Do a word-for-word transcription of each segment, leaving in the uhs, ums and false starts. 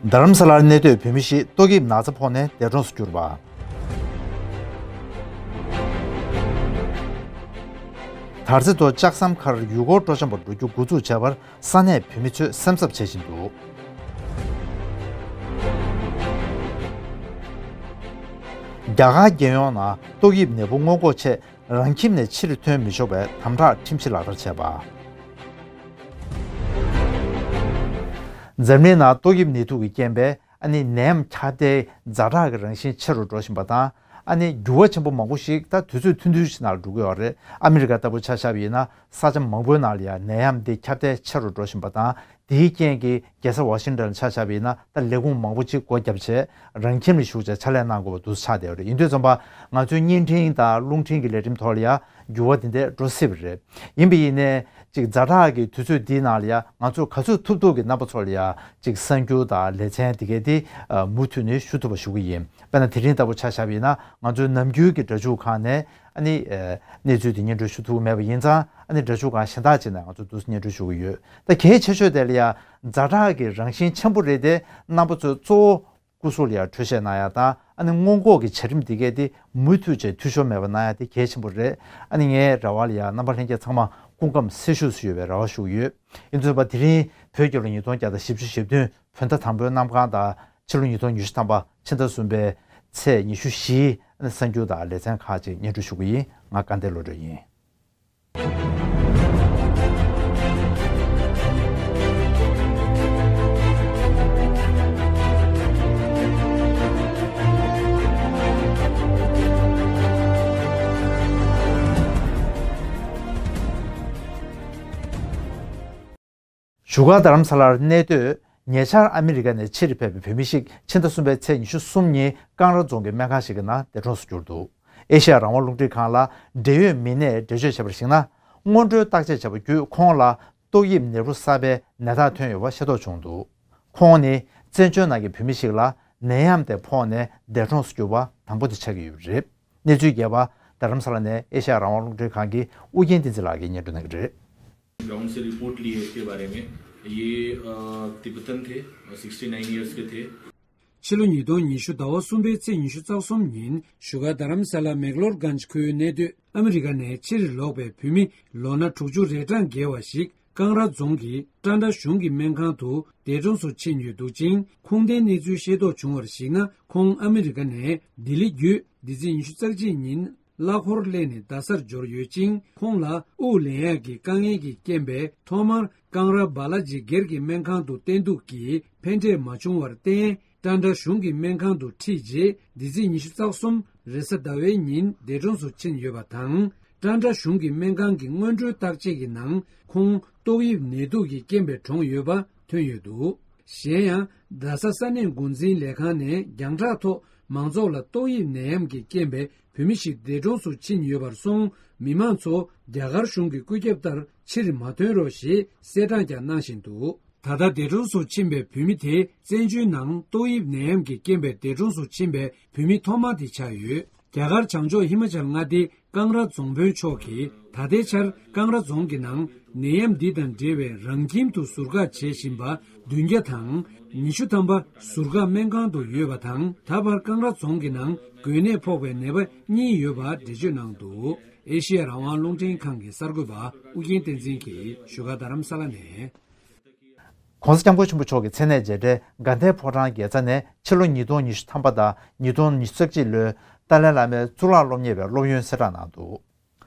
རྡ་རམ་ས་ལར་གནས་སྡོད་བོད་མི་ཞིག་ཏོག་དབྱིབས་ན་ཚ་ཕོག་ནས་འདས་གྲོངས་སུ་གྱུར་པ། དར་རྩེ་མདོ་ལྕགས་ཟམ་ཁར་ཡུལ་སྐོར་སྤྲོ་འཆམ་པ་འགྲོ་རྒྱུ་འགོ་འཛུགས་བྱས་པར་ས་གནས་བོད་མི་ཚོས་སེམས་འཚབ་བྱེད་བཞིན་འདུག། རྒྱ་གར་རྒྱལ་ཡོངས་ནང་ཏོག་དབྱིབས་ནད་འབུ་སྔོན་འགོག་ཆེད་རང་ཁྱིམ་ནས་ཕྱིར་ཐོན་མི་ཆོག་པའི་དམ་དྲག་ཁྲིམས་གཞི་ལག་བསྟར་བྱས་པ། འཛམ་གླིང་ནང་ཏོག་དབྱིབས་ནད་དུག་གི་རྐྱེན་པས་ཨ་ནི་ནད་ཡམས་ཁྱབ་གདལ་ཛ་དྲག་གི་རང་བཞིན་ཆེ་རུ་འགྲོ་བཞིན་པ་དང་། ཨ་ནི་འགྱུར་བ་ཆེན་པོ་མང་པོ་ཞིག་ད་དུས་ཚོད་ཐུང་ཐུང་ཞིག་ནང་འགྲོ་གི་ཡོད་རེད། ཨ་མི་རི་ཀ་ལྟ་བུ་ཆ་བཞག་པ་ཡིན་ན་ས་ཆ་མང་པོའི་ནང་ལ་ཡང་ནད་ཡམས་འདི་ཁྱབ་གདལ་ཆེ་རུ་འགྲོ་བཞིན་པ་དང་། དེའི་རྐྱེན་གྱིས་རྒྱལ་ས་ཝ་ཤིང་ཏོན་ལ་ཆ་བཞག་པ་ཡིན་ན་ད་ལས་ཁུངས་མང་པོ་ཅིག་སྒོ་བརྒྱབ་བྱས་རང་ཁྱིམ་ལ་བཞུགས་བྱས་ཕྱག་ལས་གནང་དགོས་པ་འདུག་ཆགས་བསྡད་ཡོད་རེད། ཡིན་དུས་ཙམ་པ་ང་ཚོའི་བརྙན་འཕྲིན་དང་རླུང་འཕྲིན་གྱི་ལས་རིམ་ཐོག་ལ་ཡང་འགྱུར་བ་འདི་འདྲ་འགྲོ་སྲིད་པ་རེད། ཡིན་པ་ཡིན་ནའི་ཅིག་ཛ་དྲག་གི་དུས་ཚོད་འདིའི་ནང་ལ་ཡང་ང་ཚོས་ག་ཚོད་ཐུབ་ཐུབ་ཀྱིས་རྣམ་པ་ཚོ་ལ་ཡང་ཅིག་གསར་འགྱུར་དང་ལེ་ཚན་འདི་གའི་འདི་མུ་མཐུད་ནས་ཞུ་ཐུབ་པ་ཞུ་གི་ཡིན། དཔེར་ན་དེ་རིང་ལྟ་བུ་ཆ་བཞག་པ་ཡིན་ན་ང་ཚོའི་ནམ་རྒྱུན་གྱི་སྒྲ་འཇུག་ཁང་ནས་ཨ་ནི་གནས་ཚུལ་འདི་སྙན་སྒྲོན་ཞུ་ཐུབ་ཀྱི་མེད་པ་ཡིན་ཙང་། ཨ་ནི་སྒྲ་འཇུག་ཁང་གཞན་དག་ཅིག་ནས་ང་ཚོ་འདུག་སེ་སྙན་སྒྲོན་ཞུ་གི་ཡོད། ད་གལ་ཆེ་ཤོས་དེ་ལ་ཡང་ཛ་དྲག་གི་རང་བཞིན་ཆེན་པོ་རེད་དེ། རྣམ་པ་ཚོས་གཙོ་བོ་སྐུ་གཟུགས་ལ་ཡང་འཕྲོད་བཤད་གནང་ཡ་དང་། ཨ་ནི་སྔོན་འགོག་གི་བྱ་རིམ་འདི་གས་དེ་མུ་མཐུད་བྱས་འཐུས་ཤོར་མེད་པ་གནང་ཡ་དེ་གལ་ཆེན་པོ་རེད། ཨ་ནི་ངའི་རེ་བ་ལ་ཡང་རྣམ་པ་ལྷན་རྒྱས་ཚང་མ་སྐུ་ཁམས་སེ་བཞུགས་སུ་ཡོད་པའི་རེ་བ་ཞུ་གི་ཡོད། ཡིན་ཚུལ་པ་དེ་རིང་བོད་རྒྱལ་ལོ་ཉིས་སྟོང་བརྒྱ་དང་བཞི་བཅུ་ཞེ་བདུན་བོད་ཟླ་དང་པོའི་གནམ་གང་དང་། ཕྱི་ལོ་ཉིས་སྟོང་ཉི་ཤུ་ཐམ་པ་ཕྱི་ཟླ་གསུམ་པའི་ཚེས་ཉི་ཤུ་བཞིའི་གསར་འགྱུར་དང་ལེ་ཚན་ཁག་ཅིག་སྙན་སྒྲོན་ཞུ་གི་ཡིན། ང་དགའ་ལྡན་བློ་གྲོས་ཡིན། བཞུགས་སྒར་རྡ་རམ་ས་ལར་གནས་སྡོད། ཉེ་ཆར་ཨ་མི་རི་ཀ་ནས་ཕྱིར་ཕེབས་པའི་བོད་མི་ཞིག་ཕྱི་ཟླ་གསུམ་པའི་ཚེས་ཉི་ཤུ་གསུམ་ཉིན་ཀང་ར་རྫོང་གི་སྨན་ཁང་ཞིག་གི་ནང་འདས་གྲོངས་སུ་གྱུར་འདུག། ཨེ་ཤ་ཡ་རང་དབང་རླུང་འཕྲིན་ཁང་ལ་འབྲེལ་ཡོད་མི་སྣས་འགྲེལ་བརྗོད་བྱས་པར་གཞིགས་ན། སྔོན་འགྲོའི་བརྟག་དཔྱད་བྱས་པ་བརྒྱུད་ཁོང་ལ་ཏོག་དབྱིབས་ནད་འབུ་གསར་པའི་ནད་རྟགས་ཐོན་ཡོད་པ་ཤེས་རྟོགས་བྱུང་འདུག། ཁོང་ནི་བཙན་བྱོལ་ནང་གི་བོད་མི་ཞིག་ལ་ནད་ཡམས་དེ་ཕོག་ནས་འདས་གྲོངས་སུ་གྱུར་པ་དང་པོ་དེ་ཆགས་ཀྱི་ཡོད་པ་རེད། གནས་ཚུལ་རྒྱས་པ་རྡ་རམ་ས་ལ་ནས་ཨེ་ཤ་ཡ་རང་དབང་རླུང་འཕྲིན་ཁང་གི་ཨུ་རྒྱན་བསྟན་འཛིན་ལགས་ཀྱིས་སྙན་སྒྲོན་གནང་གི་རེད། ग्राउंड से रिपोर्ट ली है इसके बारे में। ये अ, तिब्बतन थे, सिक्सटी नाइन ईयर्स के थे। ཕྱི་ལོ་ཉིས་སྟོང་ཉི་ཤུ་ཟླ་བ་གསུམ་པའི་ཚེས་ཉི་ཤུ་རྩ་གསུམ་ཉིན་བཞུགས་སྒར་རྡ་རམ་ས་ལ་མེག་ལོར་གྷན་ཇི་ཁུལ་གནས་སྡོད་ཨ་མི་རི་ཀ་ནས་ཕྱིར་ལོག་པའི་བོད་མི་ལོ་ན་དྲུག་ཅུ་རེ་གྲངས་བརྒལ་བ་ཞིག་ཀང་ར་རྫོང་གི་ཀྲན་ཏྲ་གཞུང་གི་སྨན་ཁང་དུ་འདས་གྲོངས་སུ་ཕྱིན་ཡོད་འདུག་ཅིང་། ཁུངས་ལྡན་གནས་ཚུལ་ཤེས་རྟོགས་བྱུང་བར་གཞིགས་ན། ཁོང་ཨ་མི་རི་ཀ་ནས་ལྡི་ལི་བརྒྱུད་འདི་ཚེས་ཉི་ཤུ་རྩ་གཅིག་ཉིན་གླ་འཁོར་སླེབས་ནས་རྡ་སར་འབྱོར་ཡོད་ཅིང་། ཁོང་ལ་དབུགས་ལེན་ཡག་གི་དཀའ་ངལ་གྱི་རྐྱེན་པས་ཐོག་མར་ཀང་ར་བྷ་ལ་ཇི་སྒེར་གྱི་སྨན་ཁང་དུ་བསྟེན་གཏུགས་ཀྱིས་ཕན་འབྲས་མ་བྱུང་བར་བརྟེན། ཀྲན་ཏྲ་གཞུང་གི་སྨན་ཁང་དུ་ཁྲིད་རྗེས་འདི་ཚེས་ཉི་ཤུ་རྩ་གསུམ་རེས་གཟའ་ཟླ་བའི་ཉིན་འདས་གྲོངས་སུ་ཕྱིན་ཡོད་པ་དང་། ཀྲན་ཏྲ་གཞུང་གི་སྨན་ཁང་གི་སྔོན་འགྲོའི་བརྟག་དཔྱད་ཀྱི་ནང་ཁོང་ཏོག་དབྱིབས་ནད་དུག་གི་རྐྱེན་པས་གྲོངས་ཡོད་པ་ཐོན་ཡོད་འདུག། གཞན་ཡང་རྡ་ས་ས་གནས་འགོ་འཛིན་ལས་ཁང་ནས་རྒྱང་བསྒྲགས་ཐོག་མང་ཚོགས་ལ་ཏོག་དབྱིབས་ནད་ཡམས་ཀྱི་རྐྱེན་པས་བོད་མི་ཞིག་འདས་གྲོངས་སུ་ཕྱིན་ཡོད་པར་སོང་། མི་མང་ཚོ་རྒྱ་གར་གཞུང་གི་བཀོད་ཁྱབ་ལྟར་ཕྱིར་མ་ཐོན་རོགས་ཞེས་གསལ་བསྒྲགས་ཀྱང་གནང་བཞིན་འདུག། ད་ལྟ་འདས་གྲོངས་སུ་ཕྱིན་པའི་བོད་མི་དེ་བཙན་བྱོལ་ནང་ཏོག་དབྱིབས་ནད་ཡམས་ཀྱི་རྐྱེན་པས་འདས་གྲོངས་སུ་ཕྱིན་པའི་བོད་མི་ཐོག་མ་དེ་ཆགས་ཡོད། རྒྱ་གར་བྱང་ཕྱོགས་ཧི་མ་ཅལ་མངའ་སྡེའི་ཀང་ར་རྫོང་དཔོན་མཆོག་གིས་ད་ལྟའི་ཆར་ཀང་ར་རྫོང་གི་ནང་ནད་ཡམས་འདི་དང་འབྲེལ་བའི་རང་ཁྱིམ་དུ་ཟུར་བཀག་བྱེད་བཞིན་པ་བདུན་བརྒྱ་དང་ཉི་ཤུ་ཐམ་པ་ཟུར་བཀག་སྨན་ཁང་དུ་ཡོད་པ་དང་། ད་བར་ཀང་ར་རྫོང་གི་ནང་འགོས་ནད་ཕོག་པའི་ནད་པ་གཉིས་ཡོད་པ་འགྲེལ་བརྗོད་གནང་འདུག། ཨེ་ཤེ་ཡ་རང་དབང་རླུང་འཕྲིན་ཁང་གི་གསར་འགོད་པ་ཨུ་རྒྱན་བསྟན་འཛིན་གྱིས་བཞུགས་སྒར་རྡ་རམ་ས་ལ་ནས། ༸གོང་ས་༸སྐྱབས་མགོན་ཆེན་པོ་མཆོག་གི་མཚན་གནས་མཇལ་འཕྲད་དགའ་ལྡན་ཕོ་བྲང་དགེ་རྩ་ནས་ཕྱི་ལོ་ཉིས་སྟོང་ཉི་ཤུ་ཐམ་པ་དང་ཉིས་སྟོང་ཉི་ཤུ་རྩ་གཅིག་ལོའི་ཏཱ་ལའི་བླ་མའི་གཙུག་ལག་སློབ་གཉེར་བའི་སློབ་ཡོན་གསལ་བསྒྲགས་གནང་འདུག།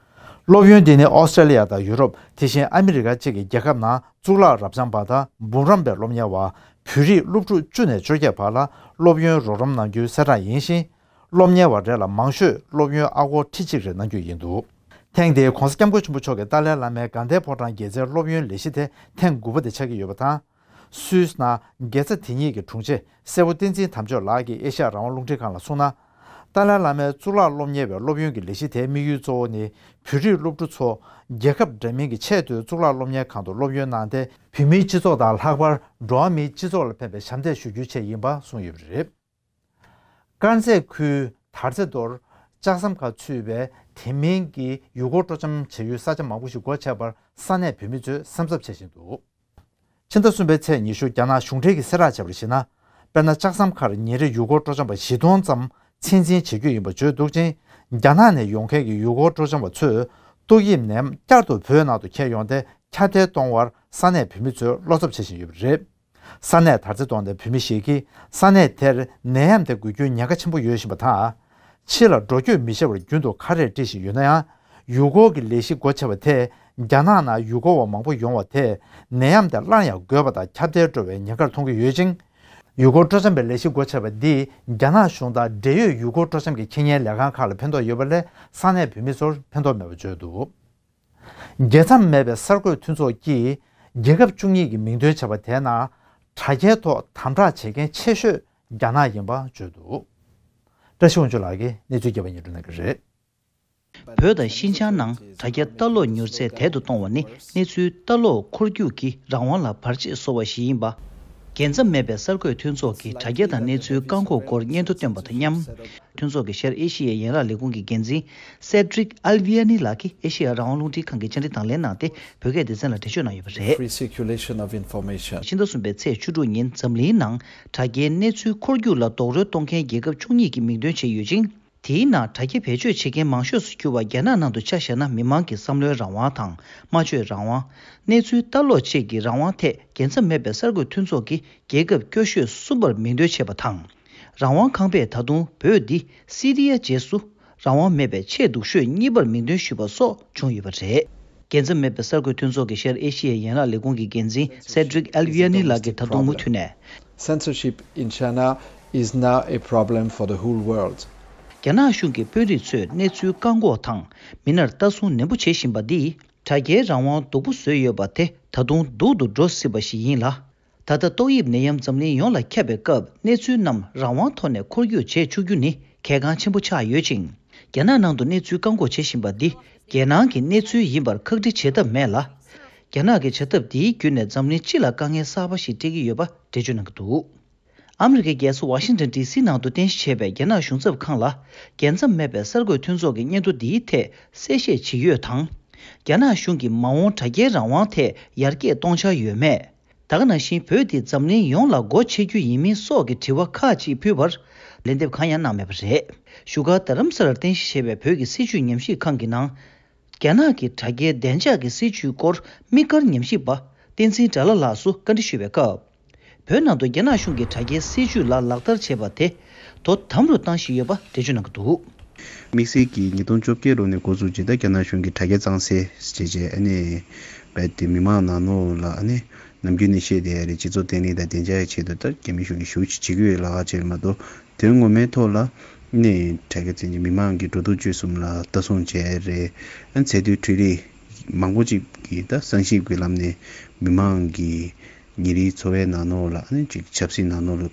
སློབ་ཡོན་འདི་ནི་ཨོ་སི་ཀྲེ་ལི་ཡ་དང་ཡུ་རོབ། དེ་བཞིན་ཨ་མི་རི་ཀ་བཅས་ཀྱི་རྒྱལ་ཁབ་ནང་གཙུག་ལག་རབ་འབྱམས་པ་དང་འབུམ་རམས་པའི་སློབ་གཉེར་བ་བོད་རིགས་སློབ་ཕྲུག་བཅུ་ནས་བཅོ་བརྒྱད་བར་ལ་སློབ་ཡོན་རོགས་རམ་གནང་རྒྱུའི་གསལ་བསྒྲགས་ཡིན་ཞིང་། སློབ་གཉེར་བ་རེ་ལ་མང་ཤོས་སློབ་ཡོན་ཨ་སྒོར་ཁྲི་གཅིག་རེ་གནང་རྒྱུ་ཡིན་འདུག། ཐེངས་འདིའི་༸གོང་ས་༸སྐྱབས་མགོན་ཆེན་པོ་མཆོག་གི་ཏཱ་ལའི་བླ་མའི་དགའ་ལྡན་ཕོ་བྲང་དགེ་རྩའི་སློབ་ཡོན་ལས་གཞི་དེ་ཐེངས་དགུ་པ་དེ་ཆགས་ཀྱི་ཡོད་པ་དང་། སུད་སི་ནང་དགེ་རྩ་དེ་ཉིད་ཀྱི་དྲུང་ཆེ་སྲས་པོ་བསྟན་འཛིན་དམ་ཆོས་ལགས་ཀྱིས་ཨེ་ཤ་ཡ་རང་དབང་རླུང་འཕྲིན་ཁང་ལ་གསུངས་ན། ཏཱ་ལའི་བླ་མའི་གཙུག་ལག་སློབ་གཉེར་བའི་སློབ་ཡོན་གྱི་ལས་གཞི་དེའི་དམིགས་ཡུལ་གཙོ་བོ་ནི་བོད་རིགས་སློབ་ཕྲུག་ཚོ་རྒྱལ་ཁབ་འདྲ་མིན་གྱི་ཆེས་མཐོའི་གཙུག་ལག་སློབ་གཉེར་ཁང་དུ་སློབ་ཡོན་གནང་སྟེ། བོད་མིའི་སྤྱི་ཚོགས་དང་ལྷག་པར་འགྲོ་བ་མིའི་སྤྱི་ཚོགས་ལ་ཕན་པའི་ཞབས་འདེགས་ཞུ་རྒྱུའི་ཆེད་ཡིན་པ་གསུངས་ཡོད་པ་རེད། དཀར་མཛེས་ཁུལ་དར་རྩེ་མདོར་ལྕགས་ཟམ་ཁ་ཚུད་པའི་དེ་མིན་གྱི་ཡུལ་སྐོར་སྤྲོ་འཆམ་བྱེད་ཡུལ་ས་ཆ་མང་པོ་ཞིག་སྒོ་ཕྱེ་བར་ས་གནས་བོད་མི་ཚོས་སེམས་འཚབ་བྱེད་བཞིན་འདུག། ཕྱི་ཟླ་གསུམ་པའི་ཚེས་ཉི་ཤུ་རྒྱ་ནག་གཞུང་འབྲེལ་གྱི་གསལ་བསྒྲགས་བྱས་པར་གཞིགས་ན། དཔེར་ན་ལྕགས་ཟམ་ཁར་ཉིན་རེར་ཡུལ་སྐོར་སྤྲོ་འཆམ་པ་བཞི་སྟོང་ཙམ་ཚད་འཛིན་བྱེད་རྒྱུ་ཡིན་པ་བརྗོད་འདུག་ཅིང་། རྒྱ་ནག་ནས་ཡོང་མཁན་གྱི་ཡུལ་སྐོར་སྤྲོ་འཆམ་པ་ཚོས་ཏོག་དབྱིབས་ནད་ཡམས་བསྐྱར་དུ་བོད་ནང་དུ་ཁྱབ་ཡོང་སྟེ་ཁྱབ་གདལ་གཏོང་བར་ས་གནས་བོད་མི་ཚོས་བློ་འཚབ་བྱེད་བཞིན་ཡོད་པ་རེད། ས་གནས་དར་རྩེ་གྲོང་རྡལ་བོད་མི་ཞིག་གིས་ས་གནས་དེར་ནད་ཡམས་དེ་འགོས་རྒྱུའི་ཉེན་ཁ་ཆེན་པོ་ཡོད་བཞིན་པ་དང་། ཕྱི་ལ་འགྲོ་སྐྱོད་མི་བྱེད་པར་རྒྱུན་དུ་ཁ་རས་དཀྲིས་བཞིན་ཡོད་ན་ཡང་། ཡུལ་སྐོར་གྱི་ལས་གཞི་སྒོ་ཕྱེ་བ་དེས་རྒྱ་ནག་ནང་ཡུལ་སྐོར་བ་མང་པོ་ཡོང་བ་དེས་ནད་ཡམས་དེ་སླར་ཡང་འགོས་པ་དང་ཁྱབ་གདལ་འགྲོ་བའི་ཉེན་ཁར་མཐོང་གི་ཡོད་ཅིང་། ཡུལ་སྐོར་སྤྲོ་འཆམ་པའི་ལས་གཞི་སྒོ་ཕྱེ་བ་འདིས་རྒྱ་ནག་གཞུང་དང་འབྲེལ་ཡོད་ཡུལ་སྐོར་སྤྲོ་འཆམ་གྱི་ཁེ་ཉེན་ལས་ཁང་ཁག་ལ་ཕན་ཐོགས་ཡོད་པ་ལས་ས་གནས་བོད་མི་ཚོར་ཕན་ཐོགས་མེད་པ་བརྗོད་འདུག། རྒྱལ་མཚམས་མེད་པའི་གསར་འགོད་མཐུན་ཚོགས་ཀྱིས་རྒྱལ་ཁབ་བཅུ་གཉིས་ཀྱི་མིང་འདོན་བྱས་པ་དེའི་ནང་དྲ་རྒྱའི་ཐོག་དམ་དྲག་བྱེད་མཁན་ཆེ་ཤོས་རྒྱ་ནག་ཡིན་པ་བརྗོད་འདུག། བཀྲ་ཤིས་དབང་ཕྱུག་ལགས་ཀྱིས་གནས་ཚུལ་རྒྱས་པ་སྙན་སྒྲོན་གནང་གི་རེད། བོད་དང་ཤིན་ཅང་ནང་དྲ་རྒྱ་ལྟ་ཀློག་མྱུར་ཚད་དལ་དུ་གཏོང་བ་ནི་གནས་ཚུལ་ལྟ་ཀློག་འཁོར་རྒྱུག་གི་རང་དབང་ལ་བར་ཆད་བཟོ་བ་ཞིག་ཡིན་པ། རྒྱལ་མཚམས་མེད་པའི་གསར་འགོད་མཐུན་ཚོགས་ཀྱི་དྲ་རྒྱ་དང་གནས་ཚུལ་བཀག་འགོག་སྐོར་སྙན་ཐོ་བཏོན་པ་དང་མཉམ། མཐུན་ཚོགས་ཀྱི་ཤར་ཨེ་ཤི་ཡའི་ཡན་ལག་ལས་ཁུངས་ཀྱི་འགན་འཛིན་Cedric Alviani་ལགས་ཀྱིས་ཨེ་ཤི་ཡ་རང་དབང་རླུང་འཕྲིན་ཁང་གི་བཅར་འདྲི་དང་ལེན་གནང་སྟེ་བོད་སྐད་སྡེ་ཚན་ལ་འགྲེལ་བརྗོད་གནང་ཡོད་པ་རེད། Free circulation of information. ཕྱི་ཟླ་གསུམ་པའི་ཚེས་བཅུ་དྲུག་ཉིན་འཛམ་གླིང་ནང་དྲ་རྒྱའི་གནས་ཚུལ་འཁོར་རྒྱུག་ལ་རྡོག་རོལ་གཏོང་མཁན་རྒྱལ་ཁབ་བཅུ་གཉིས་ཀྱི་མིང་འདོན་བྱས་ཡོད་ཅིང་། དེའི་ནང་དྲ་རྒྱ་བེད་སྤྱོད་བྱེད་མཁན་མང་ཤོས་སུ་གྱུར་བ་རྒྱ་ནག་ནང་དུ་ཆ་བཞག་ན་མི་མང་གི་བསམ་བློའི་རང་དབང་དང་སྨྲ་བརྗོད་རང་དབང་། གནས་ཚུལ་ལྟ་ཀློག་བཅས་ཀྱི་རང་དབང་ཐད་རྒྱལ་མཚམས་མེད་པའི་གསར་འགོད་མཐུན་ཚོགས་ཀྱིས་རྒྱལ་ཁབ་སྐྱོ་ཤོས་གསུམ་པར་མིང་འདོན་བྱས་པ་དང་། རང་དབང་ཁང་པས་ད་དུང་བོད་འདི་སི་རི་ཡ་རྗེས་སུ་རང་དབང་མེད་པའི་ཆེས་སྡུག་ཤོས་གཉིས་པར་མིང་འདོན་ཞུས་པ་སོགས་བྱུང་ཡོད་པ་རེད། རྒྱལ་མཚམས་མེད་པའི་གསར་འགོད་མཐུན་ཚོགས་ཀྱི་ཤར་ཨེ་ཤི་ཡའི་ཡན་ལག་ལས་ཁུངས་ཀྱི་འགན་འཛིན་Cedric Alviani་ལགས་ཀྱིས་ད་དུང་མུ་མཐུད་ནས། Censorship in China is now a problem for the whole world. རྒྱ་ནག་གཞུང་གི་དཔོན་རིགས་ཚོས་གནས་ཚུལ་བཀག་འགོག་དང་མི་སྣར་ལྟ་སྲུང་ནན་པོ་བྱེད་བཞིན་པ་འདིས་དྲ་རྒྱའི་རང་དབང་སྡུག་པོ་བཟོས་ཡོད་པ་དེ་ད་དུང་སྡུག་ཏུ་འགྲོ་སྲིད་པ་ཞིག་ཡིན་ལ། ད་ལྟ་ཏོག་དབྱིབས་ནད་ཡམས་འཛམ་གླིང་ཡོངས་ལ་ཁྱབ་པའི་སྐབས་གནས་ཚུལ་རྣམས་རང་དབང་ཐོག་ནས་འཁོར་རྒྱུག་བྱེད་ཆོག་རྒྱུ་ནི་གལ་འགངས་ཆེན་པོ་ཆགས་ཡོད་ཅིང་། རྒྱ་ནག་ནང་དུ་གནས་ཚུལ་བཀག་འགོག་བྱེད་བཞིན་པ་འདི་རྒྱལ་ནང་གི་གནས་ཚུལ་ཡིན་པར་ཁག་དཀྲི་བྱེད་ཐབས་མེད་ལ། རྒྱ་ནག་གི་བྱ་ཐབས་འདིའི་བརྒྱུད་ནས་འཛམ་གླིང་སྤྱི་ལ་དཀའ་ངལ་གསར་པ་ཞིག་སྤྲད་ཀྱི་ཡོད་པ་འགྲེལ་བརྗོད་གནང་གི་འདུག། ཨ་མི་རི་ཀའི་རྒྱལ་ས་ཝ་ཤིང་ཊོན་ཌི་སི་ནང་དུ་རྟེན་གཞི་བྱས་པའི་རྒྱ་ནག་གཞུང་ཚབ་ཁང་ལ་རྒྱལ་མཚམས་མེད་པའི་གསར་འགོད་མཐུན་ཚོགས་ཀྱི་སྙན་ཐོ་འདིའི་ཐད་གསལ་བཤད་ཇི་ཡོད་དང་། རྒྱ་ནག་གཞུང་གིས་མ་འོངས་དྲ་རྒྱའི་རང་དབང་ཐད་ཡར་རྒྱས་གཏོང་འཆར་ཡོད་མེད། ད་ག་ནང་བཞིན་བོད་འདི་འཛམ་གླིང་ཡོངས་ལ་སྒོ་ཕྱེ་རྒྱུ་ཡིན་མིན་སོགས་ཀྱི་དྲི་བ་ཁག་ཅིག་ཕུལ་བར་ལན་འདེབས་གང་ཡང་གནང་མེད་པ་རེད། བཞུགས་སྒར་རྡ་རམ་ས་ལར་རྟེན་གཞི་བྱས་པའི་བོད་ཀྱི་སྲིད་བྱུས་ཉམས་ཞིབ་ཁང་གི་ནང་། རྒྱ་ནག་གི་དྲ་རྒྱའི་བདེ་འཇགས་ཀྱི་སྲིད་བྱུས་སྐོར་དམིགས་བཀར་ཉམས་ཞིབ་པ་བསྟན་འཛིན་དགྲ་ལྷ་ལགས་སུ་བཀའ་འདྲི་ཞུས་པའི་སྐབས། བོད་ནང་དུ་རྒྱ་ནག་གཞུང་གིས་དྲ་རྒྱའི་སྲིད་བྱུས་ལ་ལག་བསྟར་བྱས་པ་དེ་དོ་དམ་རུ་བཏང་བཞིན་ཡོད་པ་འགྲེལ་བརྗོད་གནང་གི་འདུག། དམིགས་བསལ་གྱིས་ཉིས་སྟོང་བཅོ་བརྒྱད་ལོ་ནས་འགོ་བཙུགས་རྗེས་ད་རྒྱ་ནག་གཞུང་གིས་དྲ་རྒྱ་གཙང་སེལ་བྱས་རྗེས་ཨ་ནི་རྦད་དེ་མི་མང་ནང་ལོགས་ལ་ཨ་ནི་ནམ་རྒྱུན་ནས་བཤད་བསྡད་ཡ་རེད། སྤྱི་ཚོགས་བརྟན་ལྷིང་དང་བདེ་འཇགས་ཆེད་དུ་ད་རྒྱ་མི་གཞུང་གིས་ཞེ་པོ་ཅིག་བྱེད་ཀྱི་ཡོད་ལབ་ཀྱི་ཡོད་མ་གཏོགས། དོན་ངོ་མའི་ཐོག་ལ་ནི་དྲ་རྒྱ་ཅན་གྱི་མི་མང་གི་འགྲོ་འདུག་སྤྱོད་གསུམ་ལ་ལྟ་སྲུང་བྱས་རེད། ཨ་ནི་ཚད་མཐོའི་འཕྲུལ་རིག་མང་པོ་ཅིག་གིས་ད་གསང་ཞིབ་ཀྱི་ལམ་ནས་མི་མང་གི་ཉིན་རེའི་འཚོ་བའི་ནང་ལོགས་ལ་ཨ་ནི་ཅིག་ཆབ་སྲིད་ནང་ལོགས་ལ་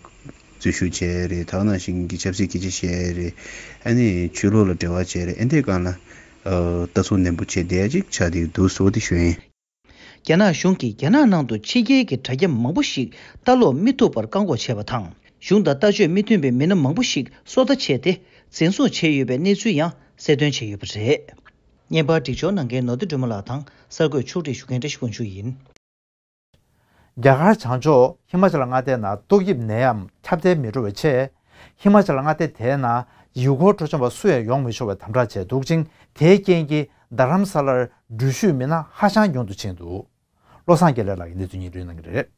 འཛུལ་ཞུགས་བྱས་རེད། ད་ག་ནང་བཞིན་གྱི་ཆབ་སྲིད་སྐད་ཆ་བཤད་རེད། ཨ་ནི་ཆོས་ལུགས་ལ་འབྲེལ་བ་བྱས་རེད། ཨ་འདི་སྒང་ལ་ཨ་ལྟ་སྲུང་ནན་པོ་བྱས་བསྡད་ཡ་ཅིག་ཆགས་བསྡད་འདུག་ཟེར་བ་དེ་ཞུ་ཡིན། རྒྱ་ནག་གཞུང་གིས་རྒྱ་ནག་ནང་དུ་ཕྱི་རྒྱལ་གྱི་དྲ་རྒྱ་མང་པོ་ཞིག་ལྟ་ཀློག་མི་ཐུབ་པར་བཀག་འགོག་བྱས་པ་དང་། གཞུང་དང་ལྟ་སྤྱོད་མི་མཐུན་པའི་མི་སྣ་མང་པོ་ཞིག་སོ་ལྟ་བྱས་ཏེ་འཛིན་བཟུང་བྱས་ཡོད་པའི་གནས་ཚུལ་ཡང་གསལ་སྟོན་བྱས་ཡོད་པ་རེད། བརྙན་པར་སྒྲིག་སྦྱོར་གནང་མཁན་ནོར་བུ་སྒྲོལ་མ་ལགས་དང་གསར་འགོད་ཕྱོགས་སྒྲིག་ཞུ་མཁན་བཀྲ་ཤིས་དབང་ཕྱུག་ཡིན། རྒྱ་གར་བྱང་ཕྱོགས་ཧི་མ་ཅལ་མངའ་སྡེའི་ནང་ཏོག་དབྱིབས་ནད་ཡམས་ཁྱབ་གདལ་མི་འགྲོ་བའི་ཆེད། ཧི་མ་ཅལ་མངའ་སྡེ་དེའི་ནང་ཡུལ་སྐོར་སྤྲོ་འཆམ་པ་སུ་ཡང་ཡོང་མི་ཆོག་པའི་དམ་དྲག་བྱས་འདུག་ཅིང་། དེའི་རྐྱེན་གྱིས་རྡ་རམ་ས་ལར་འགྲུལ་བཞུད་མི་སྣ་ཧ་ཅང་ཉུང་དུ་ཕྱིན་འདུག། བློ་བཟང་དགེ་ལེགས་ལགས་ཀྱིས་གནས་ཚུལ་སྙན་སྒྲོན་གནང་གི་རེད།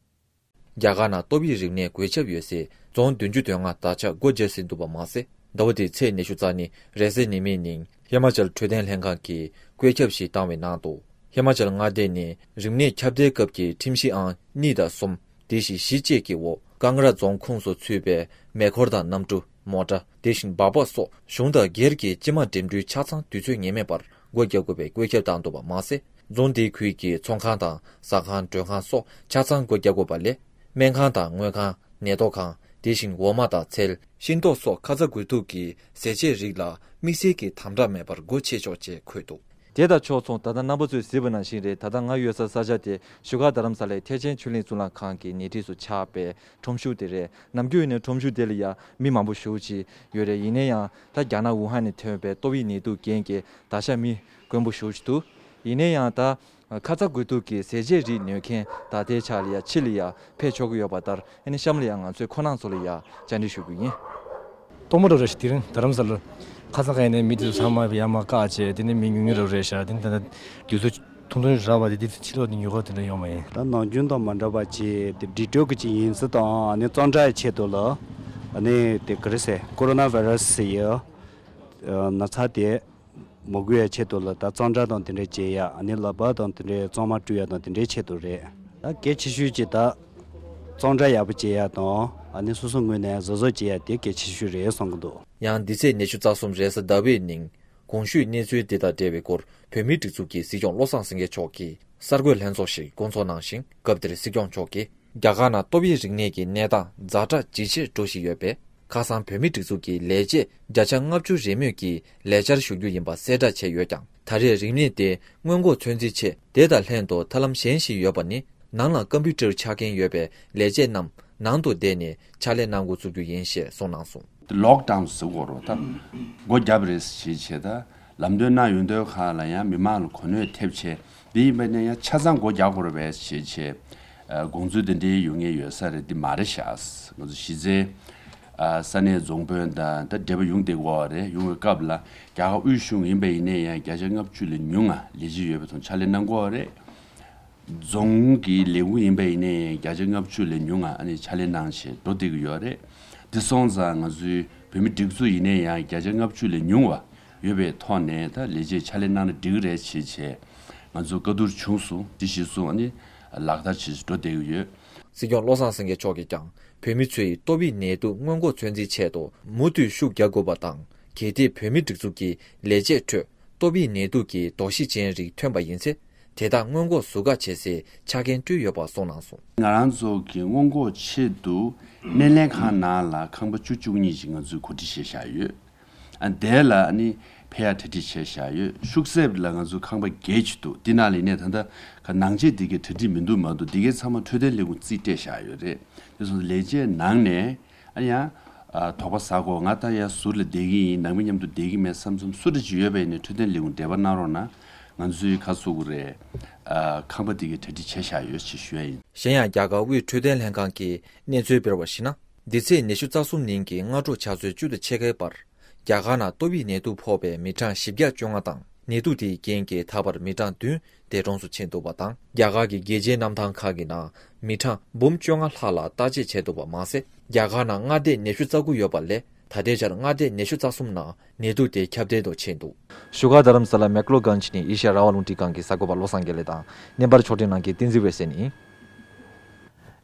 རྒྱ་གར་ནང་ཏོག་དབྱིབས་རིམས་ནད་འགོས་ཁྱབ་ཡོད་སའི་རྫོང་བདུན་ཅུ་དོན་ལྔ་དག་ཆ་སྒོ་བརྒྱབ་ཟིན་འདུག་པ་མ་ཟད། ཟླ་བ་འདིའི་ཚེས་ཉི་ཤུ་རྩ་གཉིས་རེས་གཟའི་ཉི་མའི་ཉིན་ཧི་མ་ཅལ་འཕྲོད་བསྟེན་ལྷན་ཁང་གིས་བཀོད་ཁྱབ་ཞིག་བཏང་བའི་ནང་དུ། ཧི་མ་ཅལ་མངའ་སྡེ་ནི་རིམས་ནད་ཁྱབ་གདལ་སྐབས་ཀྱི་ཁྲིམས་གཞི་ཨང་གཉིས་དང་གསུམ་དེ་བཞིན་བཞི་བཅས་ཀྱི་འོག་ཀང་ར་རྫོང་ཁོངས་སུ་ཚུད་པའི་མེ་འཁོར་དང་གནམ་གྲུ། མོ་ཊ། དེ་བཞིན་སྦག་སྦག་སོགས་གཞུང་དང་སྒེར་གྱི་སྤྱི་དམངས་འགྲིམ་འགྲུལ་ཆ་ཚང་དུས་ཚོད་ངེས་མེད་པར་སྒོ་རྒྱག་དགོས་པའི་བཀོད་ཁྱབ་བཏང་འདུག་པ་མ་ཟད། རྫོང་དེའི་ཁུལ་གྱི་ཚོང་ཁང་དང་ཟ་ཁང་མགྲོན་ཁང་སོགས་ཆ་ཚང་སྒོ་རྒྱག་དགོས་པ་ལས། སྨན་ཁང་དང་དངོས་ཁང་། ནད་ཐོག་ཁང་། དེ་བཞིན་འོ་མ་དང་ཚལ། ཤིང་ཏོག་སོགས་ཁ་ཚ་དགོས་གཏུགས་ཀྱི་ཟས་བཅད་རིགས་ལ་དམིགས་བསལ་གྱི་དམ་དྲག་མེད་པར་སྒོ་ཕྱེ་ཆོག་ཅེས་འཁོད་འདུག། དེ་དང་ཕྱོགས་མཚུངས་ད་ལྟ་རྣམ་པ་ཚོས་གཟིགས་པ་ནང་བཞིན་རེད། ད་ལྟ་ང་ཡོད་ས་ས་ཆ་དེ་བཞུགས་སྒར་རྡ་རམ་ས་ལའི་ཐེག་ཆེན་ཆོས་གླིང་གཙུག་ལག་ཁང་གི་ཉེ་འཁྲིས་སུ་ཆགས་པའི་ཁྲོམ་གཞུང་དེ་རེད། ནམ་རྒྱུན་ཡིན་ནའི་ཁྲོམ་གཞུང་དེ་ལ་ཡང་མི་མང་པོ་ཞེ་པོ་ཅིག་ཡོད་རེད། ཡིན་ན་ཡང་ད་རྒྱ་ནག་ཝུ་ཧན་ནས་ཐོན་པའི་ཏོག་དབྱིབས་ནད་དུག་རྐྱེན་གྱིས་ད་ཆ་མི་དཀོན་པོ་ཞེ་པོ་ཅིག་འདུག། ཡིན་ན་ཡང་ད་ ཁ་ཚ་དགོས་གཏུགས་ཀྱི་ཟས་བཅད་རིགས་ཉོ་མཁན་ད་ལྟའི་ཆ་ལ་ཡ་ཕྱི་ལ་ཡ་ཕེབས་ཆོག་གི་ཡོད་པ་ལྟར། ཨ་ནི་གཤམ་ལ་ཡ་ང་ཚོས་ཁོང་རྣམ་ཚོ་ལ་ཡ་བཅར་འདྲི་ཞུ་གི་ཡིན། ཐོག་མ་འགྲོ་རེ་ཞིག་དེ་རིང་རྡ་རམ་ས་ལར་ཁ་སང་ཁ་ཡིན་ནའི་མི་དེ་ཚོ་ཚང་མ་ཡར་མར་བཀག་བྱས། དེ་ནས་མི་ཉུང་ཉུང་རེ་རེད་ཤག་དེ་ནས་ད་ལྟ་དུས་ཚོད་ཐུང་ཐུང་རག་པ་དེ་དེ་ཕྱི་ལོགས་དེ་ཉོ་ག་དེ་འདྲ་ཡོང་བ་ཡིན། ད་ནམ་རྒྱུན་དང་མ་འདྲ་བ་བྱས་དེ་འདྲི་སྤྲོད་ཀྱི་ཅིག་ཡིན་ཟེར་དང་། ཨ་ནི་གཙང་སྦྲ་ཡི་ཆེད་དུ་ལ། ཨ་ནི་དེ་ག་རེ་ཟེར། ཀོ་རོ་ན་བྷའི་ར་སི་ཟེར་ཡ་ན་ཚ་དེ་མ་འགོས་ཡ་ཆེད་དུ་ལ། ད་གཙང་སྦྲ་དང་དེ་འདྲ་བྱེད་ཡ། ཨ་ནི་ལག་པ་དང་དེ་འདྲའི་གཙང་མ་བཀྲུ་ཡ་དང་དེ་འདྲའི་ཆེད་དུ་རེད། ད་གལ་ཆེ་ཤོས་ཀྱི་ད་གཙང་སྦྲ་ཡག་པོ་བྱེད་ཡ་དང་། ཨ་ནི་སོ་སོ་ངོས་ནས་གཟབ་གཟབ་བྱེད་ཡ་དེ་གལ་ཆེ་ཤོས་རེད་བསམ་གྱི་འདུག་ཡང་འདི་ཚེས་ཉི་ཤུ་རྩ་གསུམ་རེས་གཟའ་ཟླ་བའི་ཉིན་གོང་ཞུས་གནས་ཚུལ་འདི་དང་འབྲེལ་བའི་སྐོར་བོད་མིའི་སྒྲིག་འཛུགས་ཀྱི་སྲིད་སྐྱོང་བློ་བཟང་སེང་གེ་མཆོག་གིས་གསར་འགོད་ལྷན་ཚོགས་ཤིག་བསྐོང་ཚོགས་གནང་ཞིང་། སྐབས་དེར་སྲིད་སྐྱོང་མཆོག་གིས། རྒྱ་གར་ནང་ཏོག་དབྱིབས་རིམས་ནད་ཀྱི་གནས་སྟངས་ཛ་དྲག་ཇེ་ཆེར་འགྲོ་བཞིན་ཡོད་པས། ཁ་སང་བོད་མིའི་སྒྲིག་འཛུགས་ཀྱི་ལས་བྱེད་བརྒྱ་ཆ་ལྔ་བཅུ་རེ་མོས་ཀྱིས་ལས་བཅར་ཞུ་རྒྱུ་ཡིན་པ་གསལ་བསྒྲགས་བྱས་ཡོད་ཀྱང་། ད་རེས་རིམས་ནད་དེ་སྔོན་འགོག་ཚོད་འཛིན་ཆེད་དེ་དང་ལྷན་དུ་ཐབས་ལམ་གཞན་ཞིག་ཡོད་པ་ནི། ནང་ལ་ཀམ་པུ་ཊར་ཆ་རྐྱེན་ཡོད་པའི་ལས་བྱེད་རྣམས་ནང་དུ་བསྡད་ནས་ཕྱག་ལས་གནང་འགོ་བཙུགས་རྒྱུ་ཡིན་ཞེས་གསུངས་གནང་སོང་། ལོག་ཌའུན་ཟེར་དགོས་རེད། ད་སྒོ་བརྒྱབ་རེད་ཞེས་བྱས། ད་ལམ་སྟོན་གནང་ཡོང་དུས་ཁ་ལ་ཡང་མི་མང་ལ་གོ་གནོད་ཐེབས་བྱས། འདི་ཡིན་པ་ནས་ཡང་ཆ་ཚང་སྒོ་རྒྱག་དགོས་རེད་པས་ཞེས་བྱས། ཨ། དགོངས་ཚུལ་འདི་འདྲའི་ཡོད་ངེས་ཡོད་ས་རེད། འདི་མ་རེད་ཤག་ང་ཚོ་གཞི་རྩའི། ཨ། ས་གནས་རྫོང་དཔོན་དང་ད་འབྲེལ་བ་ཡོང་བསྡད་ཀྱི་ཡོད་རེད། ཡོང་བའི་སྐབས་ལ་རྒྱ་གར་དབུས་གཞུང་ཡིན་པ་ཡིན་ནའི་ཡང་བརྒྱ་ཆ་ལྔ་བཅུ་ལས་ཉུང་ང་ལས་བྱེད་ཡོད་པ་དང་ཕྱག་ལས་གནང་གི་ཡོད་རེད། རྫོང་གི་ལས་ཁུངས་ཡིན་པ་ཡིན་ནའི་བརྒྱ་ཆ་ལྔ་བཅུ་ལས་ཉུང་ང་ཨ་ནི་ཕྱག་ལས་གནང་བྱས་འགྲོ་བསྡད་ཀྱི་ཡོད་རེད། འདི་སོང་ཙང་ང་ཚོའི་བོད་མི་སྒྲིག་འཛུགས་ཡིན་ནའི་ཡང་བརྒྱ་ཆ་ལྔ་བཅུ་ལས་ཉུང་བ་ཡོད་པའི་ཐོག་ནས། ད་ལས་བྱེད་ཕྱག་ལས་གནང་ན་འགྲིག་གི་རེད་ཞེས་བྱས་ང་ཚོ་བཀའ་བསྡུར་བྱུང་སོང་། དེ་གཞིར་བཟུང་ཨ་ནི་ལག་བསྟར་བྱེད་འགྲོ་བསྡད་ཀྱི་ཡོད། སྲིད་སྐྱོང་བློ་བཟང་སེང་གེ་མཆོག་གིས་ཀྱང་། བོད་མི་ཚོས་ཏོག་དབྱིབས་ནད་དུག་སྔོན་འགོག་ཚོད་འཛིན་ཆེད་དུ་མུ་མཐུད་ཤུགས་རྒྱག་དགོས་པ་དང་། གལ་ཏེ་བོད་མི་སྒྲིག་འཛུགས་ཀྱི་ལས་བྱེད་ཁྲོད་ཏོག་དབྱིབས་ནད་དུག་གི་དོགས་གཞི་ཅན་རིགས་ཐོན་པ་ཡིན་ཚེ། དེ་དག་སྔོན་འགོག་ཟུར་བཀག་བྱེད་སའི་ཆ་རྐྱེན་བསྐྲུན་ཡོད་པ་གསུངས་གནང་སོང་། ང་རང་ཚོ་གི་སྔོན་འགོག་ཆེད་དུ་སྣེ་ལེན་ཁང་ནང་ལ་ཁང་པ་བཅུ་བཅུ་གཉིས་ཤིག་ང་ཚོས་གོ་སྒྲིག་བྱས་བཞག་ཡོད། ཨ། དེ་ལ་ཨ་ནི་ཕེབས་ཡག་གྲ་སྒྲིག་བྱས་བཞག་ཡོད། ཤུག་གསེབ་ལ་ང་ཚོ་ཁང་པ་བརྒྱད་ཅིག་འདུག་འདི་ནང་ལ་ཡིན་ནའི་ད་ལྟ་ག་ནང་ཆས་འདི་གའི་གྲ་སྒྲིག་མི་འདུག་མ་གཏོགས། འདི་གའི་ཚང་མ་འཕྲོད་བསྟེན་ལས་ཁུངས་རྩིས་སྤྲད་བཞག་ཡོད་རེད། དེ་སོང་ཙང་ལས་བྱེད་ནང་ནས། ཨ། ཡང་། ཨ། དོགས་པ་ཟ་དགོས། ང་ད་ཡང་ཟུར་ལ་བསྡད་ཀྱི་ཡིན། ནང་མི་མཉམ་དུ་བསྡད་ཀྱི་མེད་བསམ་བསམ་སུ་འདྲ་ཅིག་ཡོད་པ་ཡིན་ནའི་འཕྲོད་བསྟེན་ལས་ཁུངས་འབྲེལ་བ་གནང་རོགས་གནང་། ང་ཚོས་ག་ཟེར་དགོས་རེད། ཨ། ཁང་པ་འདི་གའི་གྲ་སྒྲིག་བྱས་བཞག་ཡོད་ཅེས་ཞུ་ཡ་ཡིན། གཞན་ཡང་། རྒྱ་གར་དབུས་འཕྲོད་བསྟེན་ལྷན་ཁང་གིས་གནས་ཚུལ་སྤེལ་བར་གཞིགས་ན། འདི་ཚེས་ཉི་ཤུ་རྩ་གསུམ་ཉིན་གྱི་སྔ་དྲོ་ཕྱག་ཚོད་བཅུ་དང་ཕྱེད་ཀའི་བར། རྒྱ་གར་ནང་ཏོག་དབྱིབས་ནད་དུག་ཕོག་པའི་མི་གྲངས་བཞི་བརྒྱ་བཅོ་ལྔ་དང་། ནད་དུག་དེའི་རྐྱེན་གྱིས་ད་བར་མི་གྲངས་བདུན་འདས་གྲོངས་སུ་ཕྱིན་འདུག་པ་དང་། རྒྱ་གར་གྱི་རྒྱལ་སྤྱིའི་གནམ་ཐང་ཁག་གི་ནང་མི་གྲངས་འབུམ་བཅོ་ལྔ་ལྷག་ལ་བརྟག་དཔྱད་བྱས་འདུག་པ་མ་ཟད། རྒྱ་གར་ནང་མངའ་སྡེ་ཉི་ཤུ་རྩ་དགུ་ཡོད་པ་ལས། ད་ལྟའི་ཆར་མངའ་སྡེ་ཉི་ཤུ་རྩ་གསུམ་ནང་ནད་དུག་དེ་ཁྱབ་གདལ་དུ་ཕྱིན་འདུག་བཞུགས་སྒར་རྡ་རམ་ས་ལ་མེག་ལོར་གྷན་ཇི་ནས་ཨེ་ཤ་ཡ་རང་དབང་རླུང་འཕྲིན་ཁང་གི་གསར་འགོད་པ་བློ་བཟང་དགེ་ལེགས་དང་། བརྙན་པར་ཕྱོགས་སྒྲིག་གནང་མཁན་བསྟན་འཛིན་འོད་ཟེར་ནི།